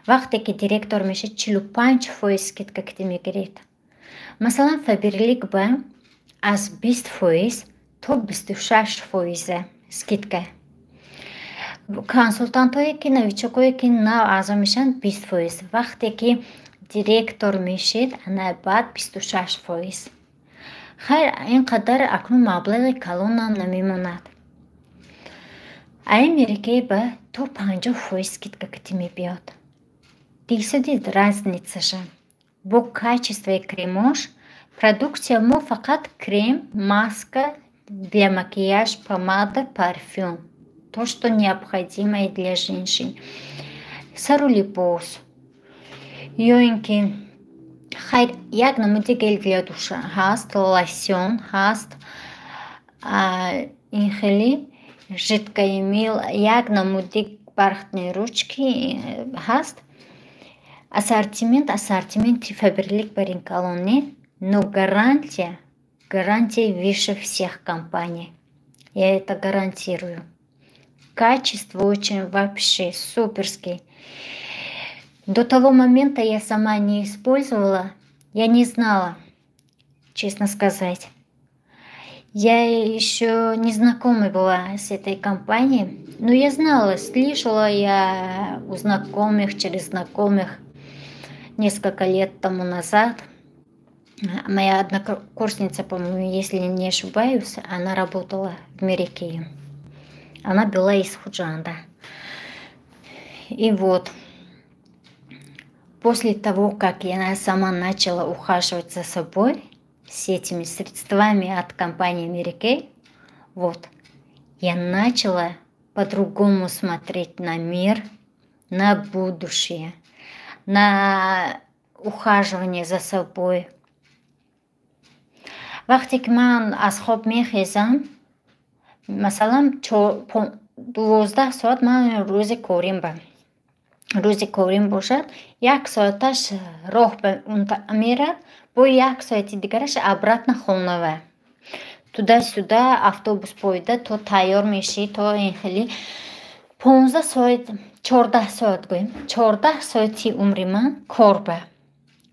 Вақте ки директор мешавед, 45% скидка катӣ мегиред. Масалан, Фаберлик ба аз 20% то 26 фоиза скидка. Консултантҳое ки, новичокое ки нав аъзо мешаванд, 20%. Вақте ки директор мешед, ана баъд 26%. Хайр, ин қадар акнун маблағи калонам намемонад. Ай Mary Kay ба то 50% скидка катӣ мебиёд. Дидед разницаша бо качествои кремош. Продукция мо фақат крем, маска для макияж, помада, парфюм, то, что необходимое для женщин, сару либос ё ин ки, хайр, як намуди гель для душа ҳаст, лосьон ҳаст, ин хеле жидкое мыло, як намуди бархатные ручки ҳаст. Ассортименти Фаберлик бар ин калон не, но гарантия выше всех компаний, я это гарантирую. Качество очень вообще суперский. До того момента я сама не использовала, я не знала, честно сказать. Я еще не знакома была с этой компанией, но я знала, слышала я у знакомых, через знакомых несколько лет тому назад. Моя однокурсница, по-моему, если не ошибаюсь, она работала в Mary Kay. Она была из Худжанда. И вот, после того, как я сама начала ухаживать за собой с этими средствами от компании Mary Kay, вот, я начала по-другому смотреть на мир, на будущее, на ухаживание за собой. Вақте ки ман аз хоб мехезам, масалан, 12 соат ман рӯзи корим ба рӯзи корим бошад, як соаташ роҳ мерад, бо як соати дигараш обратно хонава, туда-сюда, автобус поида, то тайёр мешӣ, то ин хеле 15 соат, 14 соат гӯем, 14 соати умри ман кор ба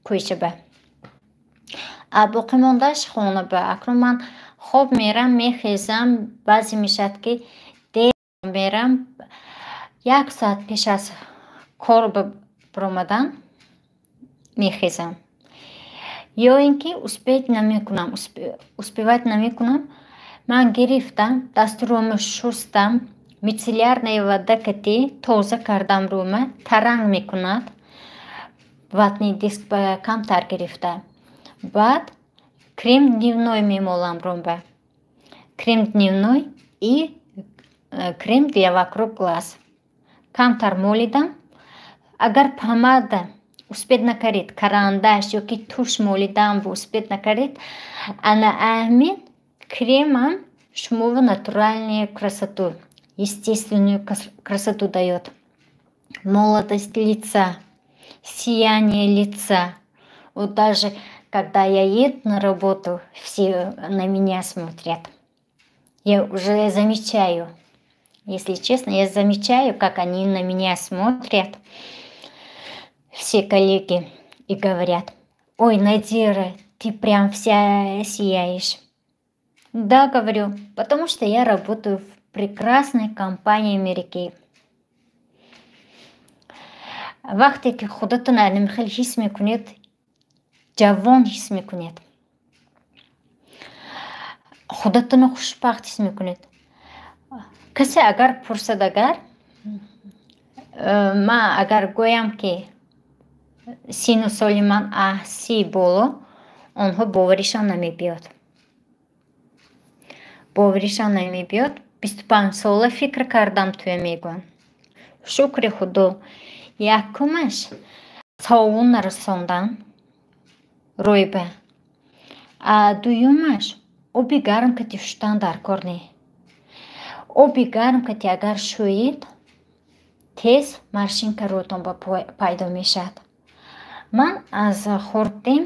кӯча ба, а боқимондааш хона ба. Акнун ман хоб мерам, мехезам, баъзе мешавад, ки дер мерам, як соат пеш аз кор баромадан мехезам ё ин ки успеть намекунам, успевать намекунам. Ман гирифтам, дасту рӯма шустам, мицеллярная вода кати тоза кардам рӯма, таранг мекунад, ватный диск ба камтар гирифта. Баъд крем дневной мемолам рӯмба, крем дневной и крем для вокруг глаз камтар молидам. Агар помада успеть накард, карандаш ё ки тушь молидам, успеть накард, ана ҳамин кремам шуморо натуральную красоту, естественную красоту даёт, молодость лица, сияние лица. Вот даже когда я еду на работу, все на меня смотрят. Я уже замечаю, если честно, я замечаю, как они на меня смотрят, все коллеги, и говорят: «Ой, Надира, ты прям вся сияешь». Да, говорю, потому что я работаю в прекрасной компании Mary Kay. Вақте ки худатон хеле ҳис мекунед, ҷавон ҳис мекунед, худатонро хушбахт ҳис мекунед. Касе агар пурсад, агар ман агар гӯям, ки сину соли ман 30 боло, онҳо боваришон намебиёд, боваришон намебиёд. 25 сола фикр кардам туя мегӯям. Шукри Худо, якумаш совун нарасондан рӯйба, а дуюмаш оби гарм кати шуштан дар кор не. Оби гарм кати агар шӯед, тез морщинка рӯятон пайдо мешавад. Ман аз хурдем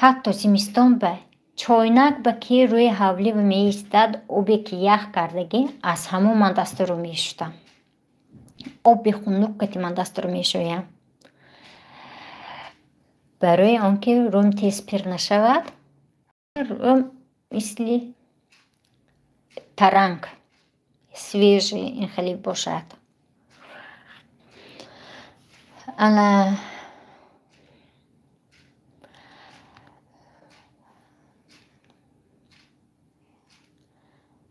ҳатто зимистон ба чойнак ба ки рӯи ҳавлӣ меистад, обе ки ях кардагӣ, аз ҳамон ман дасту рӯ мешӯстам. Оби хунук кати ман дасту рӯ мешӯям, барои он ки рӯм тез пир нашавад, рӯм мисли таранг, свежий ин хеле бошад. Ана,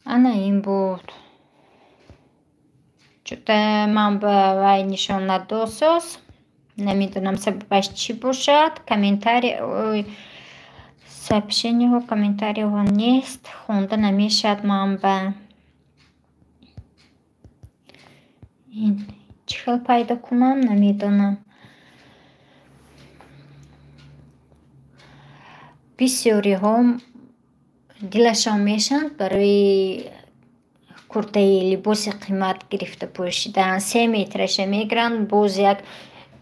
ана ин буд. Чӯта ман ба вай нишон надосоз, намедонам, сабабаш чӣ бошад. Комментарий, сообщениҳо, комментариҳо нест, хонда намешавад. Ман ба ин чӣ хел пайдо кунам, намедонам. Бисёриҳо дилашон мешаванд барои куртаи либоси қимат гирифта пӯшидан. 3 метраша мегиранд, боз як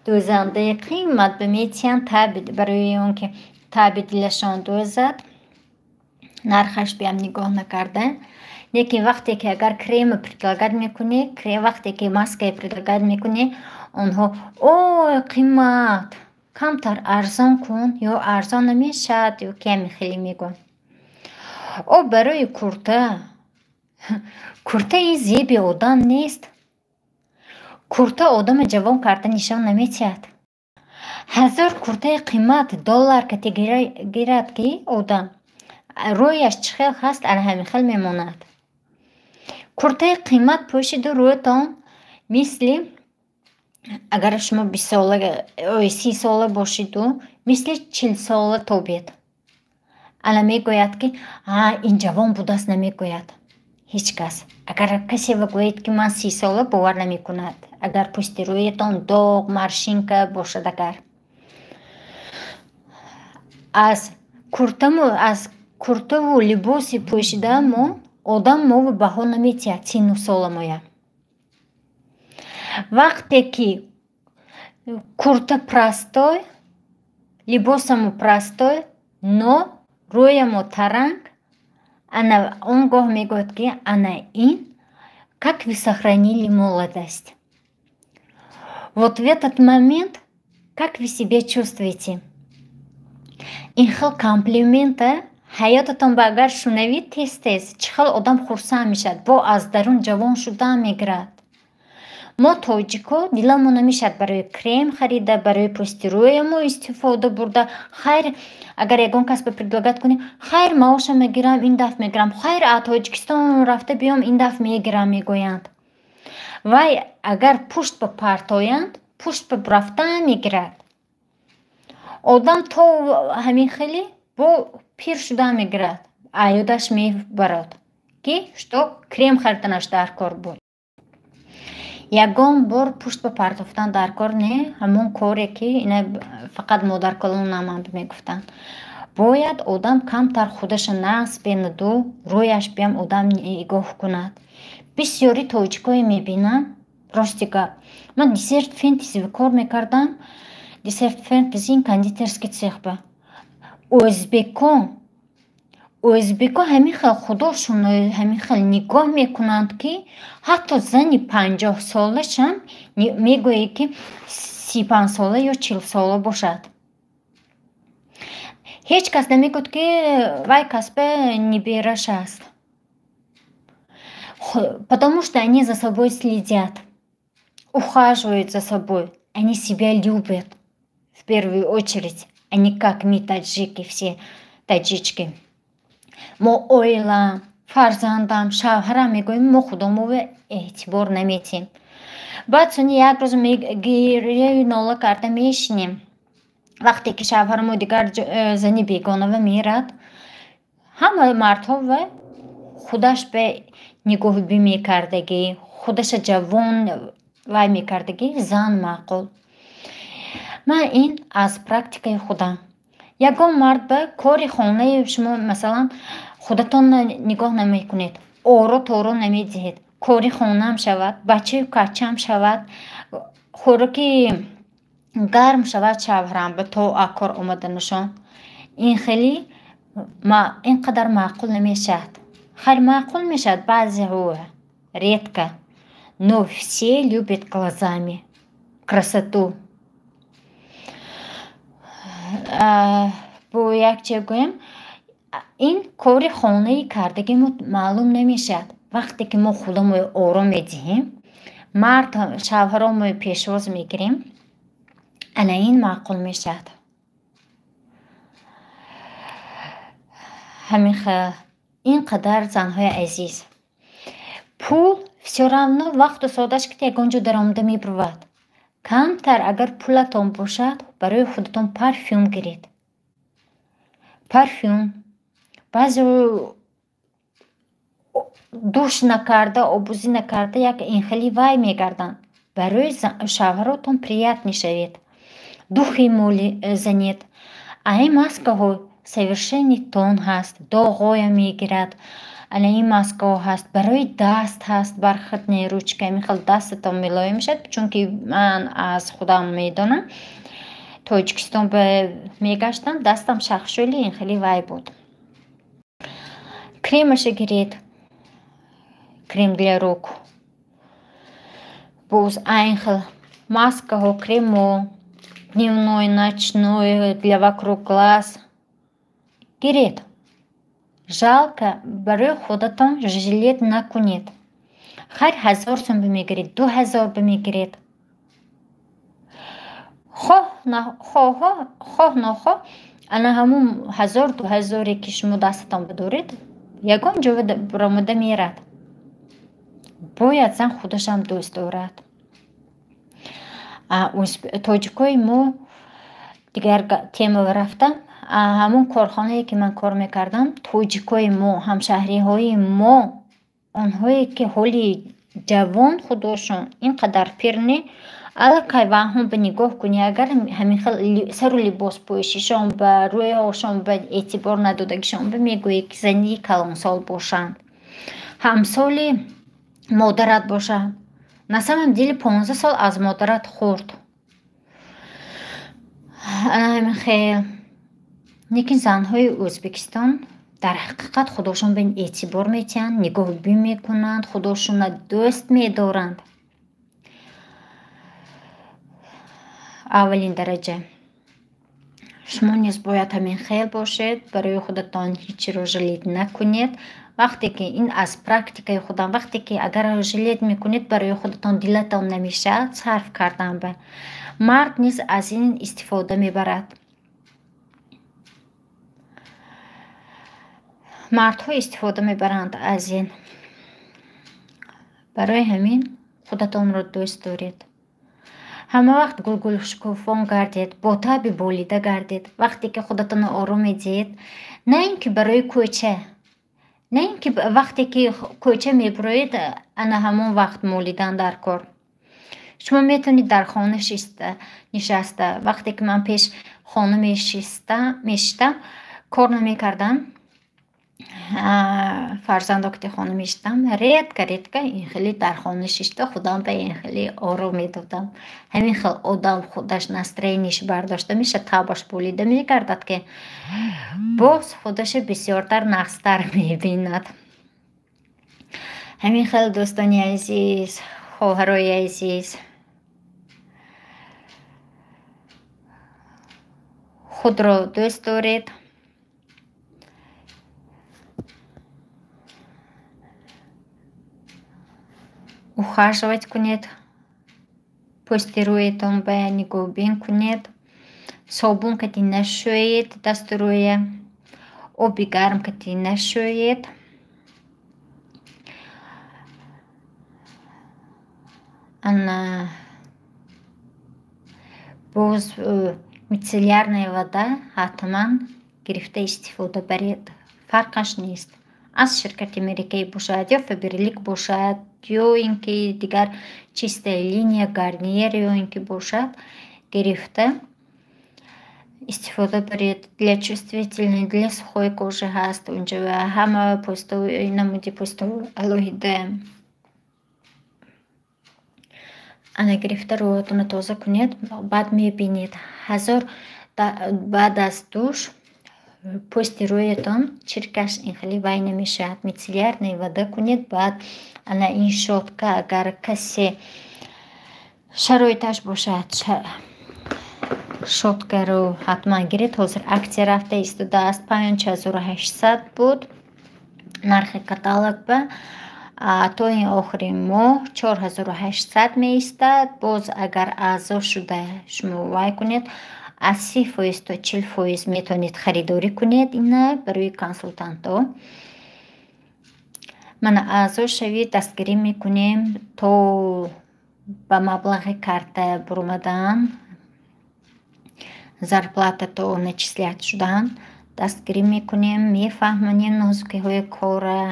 дӯзандаи қимат ба метиҳанд, барои он ки таби дилашон дӯзад, нархаш биям нигоҳ накарда. Лекин вақте ки агар крема предлагать мекунӣ, вақте ки маскае предлагать мекунӣ, онҳо: «Ой, қимат, камтар арзон кун» ё «Арзон намешавад» ё ками хеле мегӯянд. О, барои курта, курта ин зеби одам нест. Курта одама ҷавон карда нишон наметиҳад. 1000 куртаи қимат доллар кати гирад, ки одам рӯяш чӣ хел ҳаст, ана ҳамин хел мемонад. Куртаи қимат пӯшиду рӯятон мисли, агар шумо 20 сола, 30 сола бошиду, мисли 40 сола тобед. Ана мегӯяд, ки ин ҷавон будааст, намегӯяд ҳеҷ кас. Агар касе гӯяд, ки ман 30 сола, бовар намекунад, агар пӯсти рӯятон доғ, морщинка бошад. Агар аз куртаву либоси пӯшидаамон одам мову баҳо наметиҳад сину соламоя. Вақте ки курта простой, либосамо простой, но рӯямо таранг, ана он гоҳ мегӯяд, ки ана ин, как вы сохранили молодость. Вот в этот момент как вы себя чувствуете? Ин хел комплимента ҳаётатон ба агар шунавид, тез тез чӣ хел одам хурсанд мешавад, бо аз дарун ҷавон шудан мегирад. Мо тоҷико диламон намешавад барои крем харида, барои пӯсти рӯямо истифода бурда. Хайр, агар ягон кас ба предлагать кунӣ: «Хайр, маоша мегирам, ин дафъ мегирам, хайр, а Тоҷикистон рафта биём, ин дафъ мегирам», мегӯянд. Вай агар пушт ба партоянд, пушт ба рафтан мегирад. Одам то ҳамин хеле бо пир шудан мегирад, аёдаш мебарад, ки что крем хариданаш дар кор буд. Ягон бор пушт ба партофтан дар кор не. Ҳамон коре ки ина фақат модаркалонаманд мегуфтанд: бояд одам камтар худаша нағз бенаду рӯяш биям одам нигоҳ кунад. Бисёри тоҷикое мебинам, рости гап, ман Десерт Фэнтези кор мекардам. Десерт Фэнтези ин кондитерский цех ба ӯзбекон ҳамин хел худошон ҳамин хел нигоҳ мекунанд, ки ҳатто зани 50 солашам мегӯяд, ки 35 сола ё 40 сола бошад. Ҳеҷ кас намегӯяд, ки вай касба нибираш аст, потому что они за собой следят, ухаживают за собой, они себя любят в первую очередь, они как мы, таджики, все таджички. Мо оилам, фарзандам, шавҳарам мегӯем, мо худомове эътибор наметиҳем. Баъд сони як рӯз гиряю нола карда мешинем. Вақте ки шавҳарамо дигар зани бегонава мерад, ҳама мардҳо ва худаш ба нигоҳубин мекардагӣ, худаша ҷавон вай мекардагӣ, зан маъқул. Ман ин аз практикаи худам. Ягон мард ба кори хонаи шумо, масалан, худатон нигоҳ намекунед, оро торо намедиҳед, кори хонаам шавад, бачаю качаам шавад, хӯроки гарм шавад шавҳарам ба то кор омаданашон. Ин хеле ин қадар маъқул намешавад. Хайр, маъқул мешавад баъзеҳо, редко, но все любят глазами красоту. Бо як чиз гӯям, ин кори хонаи кардагӣ мо маълум намешавад. Вақте ки мо худамон ором медиҳем, мард шавҳаромо пешвоз мегирем, ана ин маъқул мешавад. Ҳамин хел ин қадар занҳои азиз, пул всё равно вақту соаташ ки ягон ҷо даромада мебурвад. Камтар агар пулатон бошад, барои худатон парфюм гиред. Парфюм. Баъзе душ накарда, обузӣ накарда як инхели вай мегарданд. Барои шавҳаротон приятный шавед. Духи моли занед. А ин маскаҳо совершенный тон ҳаст, доғоя мегирад. Ана ин маскаҳо ҳаст, барои даст ҳаст, бархатные ручка, ҳамин хел дастатон мелоим мешавад, чунки ман аз худам медонам. Тоҷикистон мегаштам, дастам шахшӯли ин хели вай буд. Кремаша гиред, крем для рук. Боз айн хел маскаҳо, кремо, дневной, ночной, для вокруг глаз гиред. Жалко, барои худатон жалеть накунед. Хайр, 1000 сум бимегиред, 2000 бимегиред. Хоҳ нохоҳ, ана ҳамун 1000-2000 ки шумо дастатон бидоред, ягон ҷо баромада мерад. Бояд зан худашам дӯст дорад. Тоҷикои мо дигар тема рафта, ҳамон корхонае ки ман кор мекардам, тоҷикои мо, ҳамшаҳриҳои мо, онҳое ки ҳоли ҷавон худошон ин қадар пир не, аллакай ваҳон ба нигоҳ кунӣ, агар ҳамин хел сару либос пӯшишон ба рӯйҳошон ба эътибор надодагишон ба мегӯӣ ки зани калонсол бошанд, ҳамсоли модарат бошанд. На самом деле 15 сол аз модарат хурд. Ана ҳамин хел. Лекин занҳои Ӯзбекистон дар ҳақиқат худошон ба эътибор метиҳанд, нигоҳубин мекунанд, худошонро дӯст медоранд. Аввалин дараҷа. Шумо низ бояд ҳамин хел бошед, барои худатон ҳечиро жалеть накунед. Вақте ки ин аз практикаи худам, вақте ки агар жалеть мекунед, барои худатон дилатон намешавад сарф кардан ба. Мард низ аз ин истифода мебарад. Мардҳо истифода мебаранд аз ин. Барои ҳамин худатонро дӯст доред. Ҳама вақт гулгулшукуфон гардед, бо таби болида гардед. Вақте ки худатонро ором медиҳед, на ин ки барои кӯча, на ин ки вақте ки кӯча мебуроед, ана ҳамон вақт молидан дар кор. Шумо метавонед дар хона нишаста. Вақте ки ман пеш хона мешиштам, кор намекардам, фарзандо ки хона мешиштам, редко ин хеле дар хона шишта худам ба ин хеле ором медодам. Ҳамин хел одам худаш настроенияш бардошта мешавад, табаш болида мегардад, ки боз худаша бисёртар нағзтар мебинад. Ҳамин хел дӯстони азиз, хоҳарои азиз, худро дӯст доред. Ухаживать кунед, пӯсти рӯятон ба нигоҳубин кунед, собун кати нашӯед дасту рӯя, оби гарм кати нашӯед. Ана боз мицеллярная вода ҳатман гирифта истифода баред, фарқаш нест. Аз ширкати Mary Kay бошад ё Faberlic бошад, ё ин ки дигар чистая линия, Гарниер ё ин ки бошад, гирифта истифода баред. Для чувствительной, для сухой кожи ҳаст унҷа ва ҳама пӯстҳо, намуди пӯстҳо алоҳида. Ана гирифта рӯятонро тоза кунед, баъд мебинед ҳазор баъд аз душ пӯсти рӯятон чиркаш ин хеле вай намешавад. Мицеллярная вода кунед, баъд ана ин щётка, агар касе шароиташ бошад, щёткаро ҳатман гиред. Ҳозир аксия рафта истодааст, 5800 буд нархи каталог ба то ин охири моҳ 4800 меистад. Боз агар аъзо шуда шумо вай кунед, аз 30% то 40% метавонед харидорӣ кунед ина барои консултантҳо. Мана аъзо шавед, дастгирӣ мекунем то ба маблағи карта буромадан, зарплата то начислят шудан дастгирӣ мекунем, мефаҳмонем нозукиҳои кора.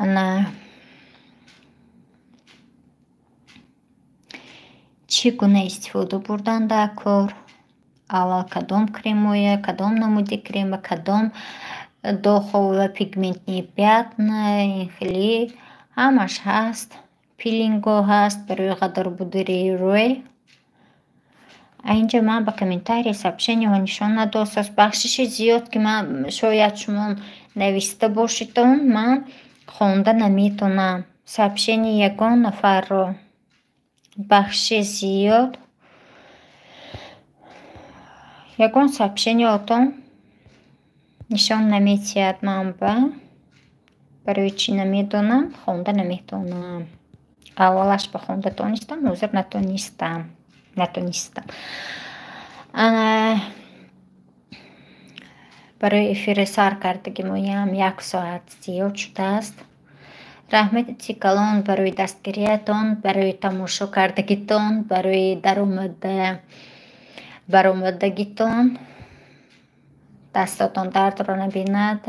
Ана чӣ гуна истифода бурдан дар кор, аввал кадом кремоя, кадом намуди крема, кадом доғҳо ва пигментные пятна, ин хеле ҳамаш ҳаст. Пилингҳо ҳаст барои ғадарбудории рӯй. Инҷа ман ба комментария, сообщениҳо нишон надостааст. Бахшиши зиёд, ки ман шояд шумо нависта бошедон, ман хонда наметавонам. Сообщение ягон нафарро. Бахшиши зиёд. Ягон сообщениҳотон нишон наметиҳад ман ба. Барои чӣ намедонам, хонда наметавонам. Аввалаш ба хонда тонистам, ҳозир натонистам. Натонистам. Ана барои эфири сар кардагимоям як соат зиёд шудааст. Раҳмати калон барои дастгириятон, барои тамошо кардагитон, барои даромада баромадагитон. Дастотон дардро набинад.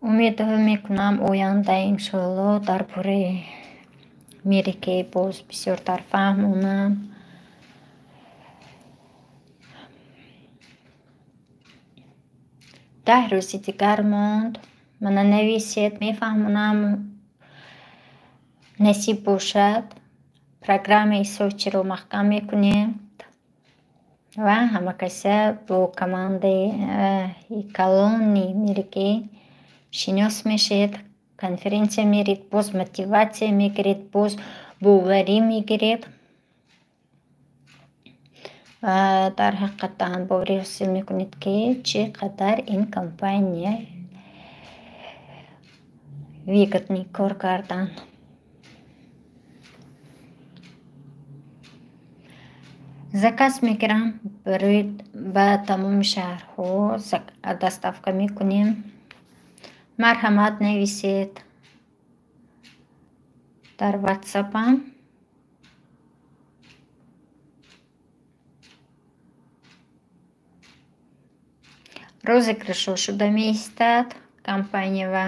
Умед мекунам оянда иншоалло дар бораи Mary Kay боз бисёртар фаҳмонам. 10 рӯзи дигар монд. Мана нависед, мефаҳмонам. Насиб бошад, программаи Сочиро маҳкам мекунем ва ҳама каса бо командаи калони Mary Kay шинос мешавед, конференсия меред, боз мотиватсия мегиред, боз боварӣ мегиред ва дар ҳақиқатан боварӣ ҳосил мекунед, ки чӣ қадар ин компания выгодный кор кардан. Заказ мегирам барои ба тамоми шаҳрҳо доставка мекунем. Марҳамат, нависед дар ватсапам. Розыгрышҳо шуда меистад компания ва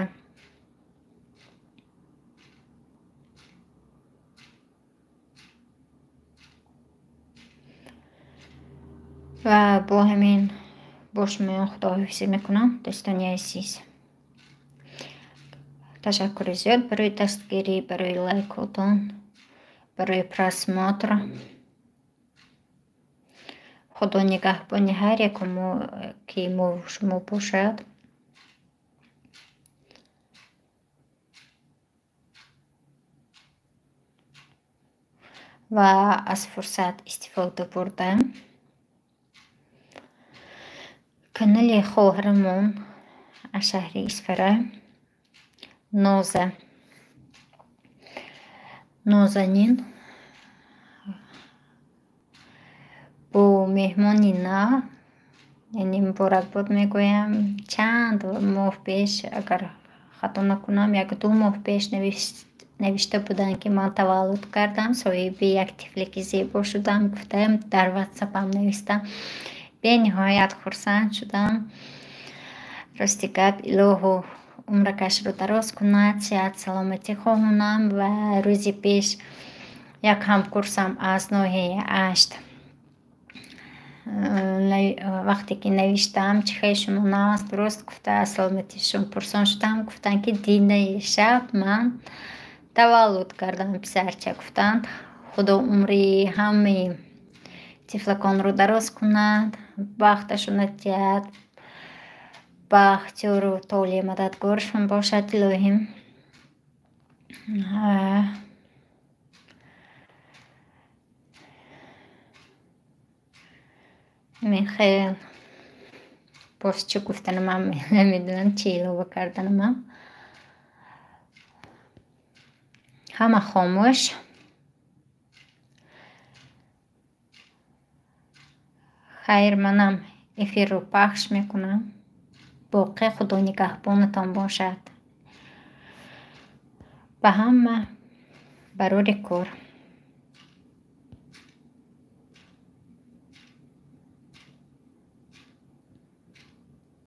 бо ҳамин бо шумоён худоҳофизӣ мекунам, дӯстони азиз. Ташаккури зиёд барои дастгирӣ, барои лайкотон, барои просмотр. Худо нигаҳбони ҳар якумо ки мо шумо бошад. Ва аз фурсат истифода бурда канали хоҳарамон аз шаҳри Исфара Ноза Нозанин бо меҳмони нав, яъне муборакбод мегӯям. Чанд моҳ пеш, агар хато накунам, як-ду моҳ пеш навишта буданд, ки ман таваллуд кардам, соҳиби як тифлики зебо шудам, гуфтаам, дар ватсапам навистам. Бениҳоят хурсанд шудам. Рости гап, Илоҳу умракашро дароз кунад, сиҳат саломатӣ хоҳонам. Ва рӯзи пеш як ҳамкурсам аз ноҳияи Ашт, вақте ки навиштам, чӣ хел шумо нағз, дуруст гуфта, аз саломатишон пурсон шудам, гуфтанд, ки динаи шаб ман таваллуд кардам, писарча, гуфтанд. Худо умри ҳамаи тифлаконро дароз кунад, бахташонро диҳад, бахтиёру толеъ мададгоршон бошад, илоҳим. Хел боз чӣ гуфтанамам намедонам, чӣ илова карданамам. Ҳама хомӯш. Хайр, манам эфирро пахш мекунам. Боқӣ Худо нигаҳбонатон бошад. Ба ҳама барори кор.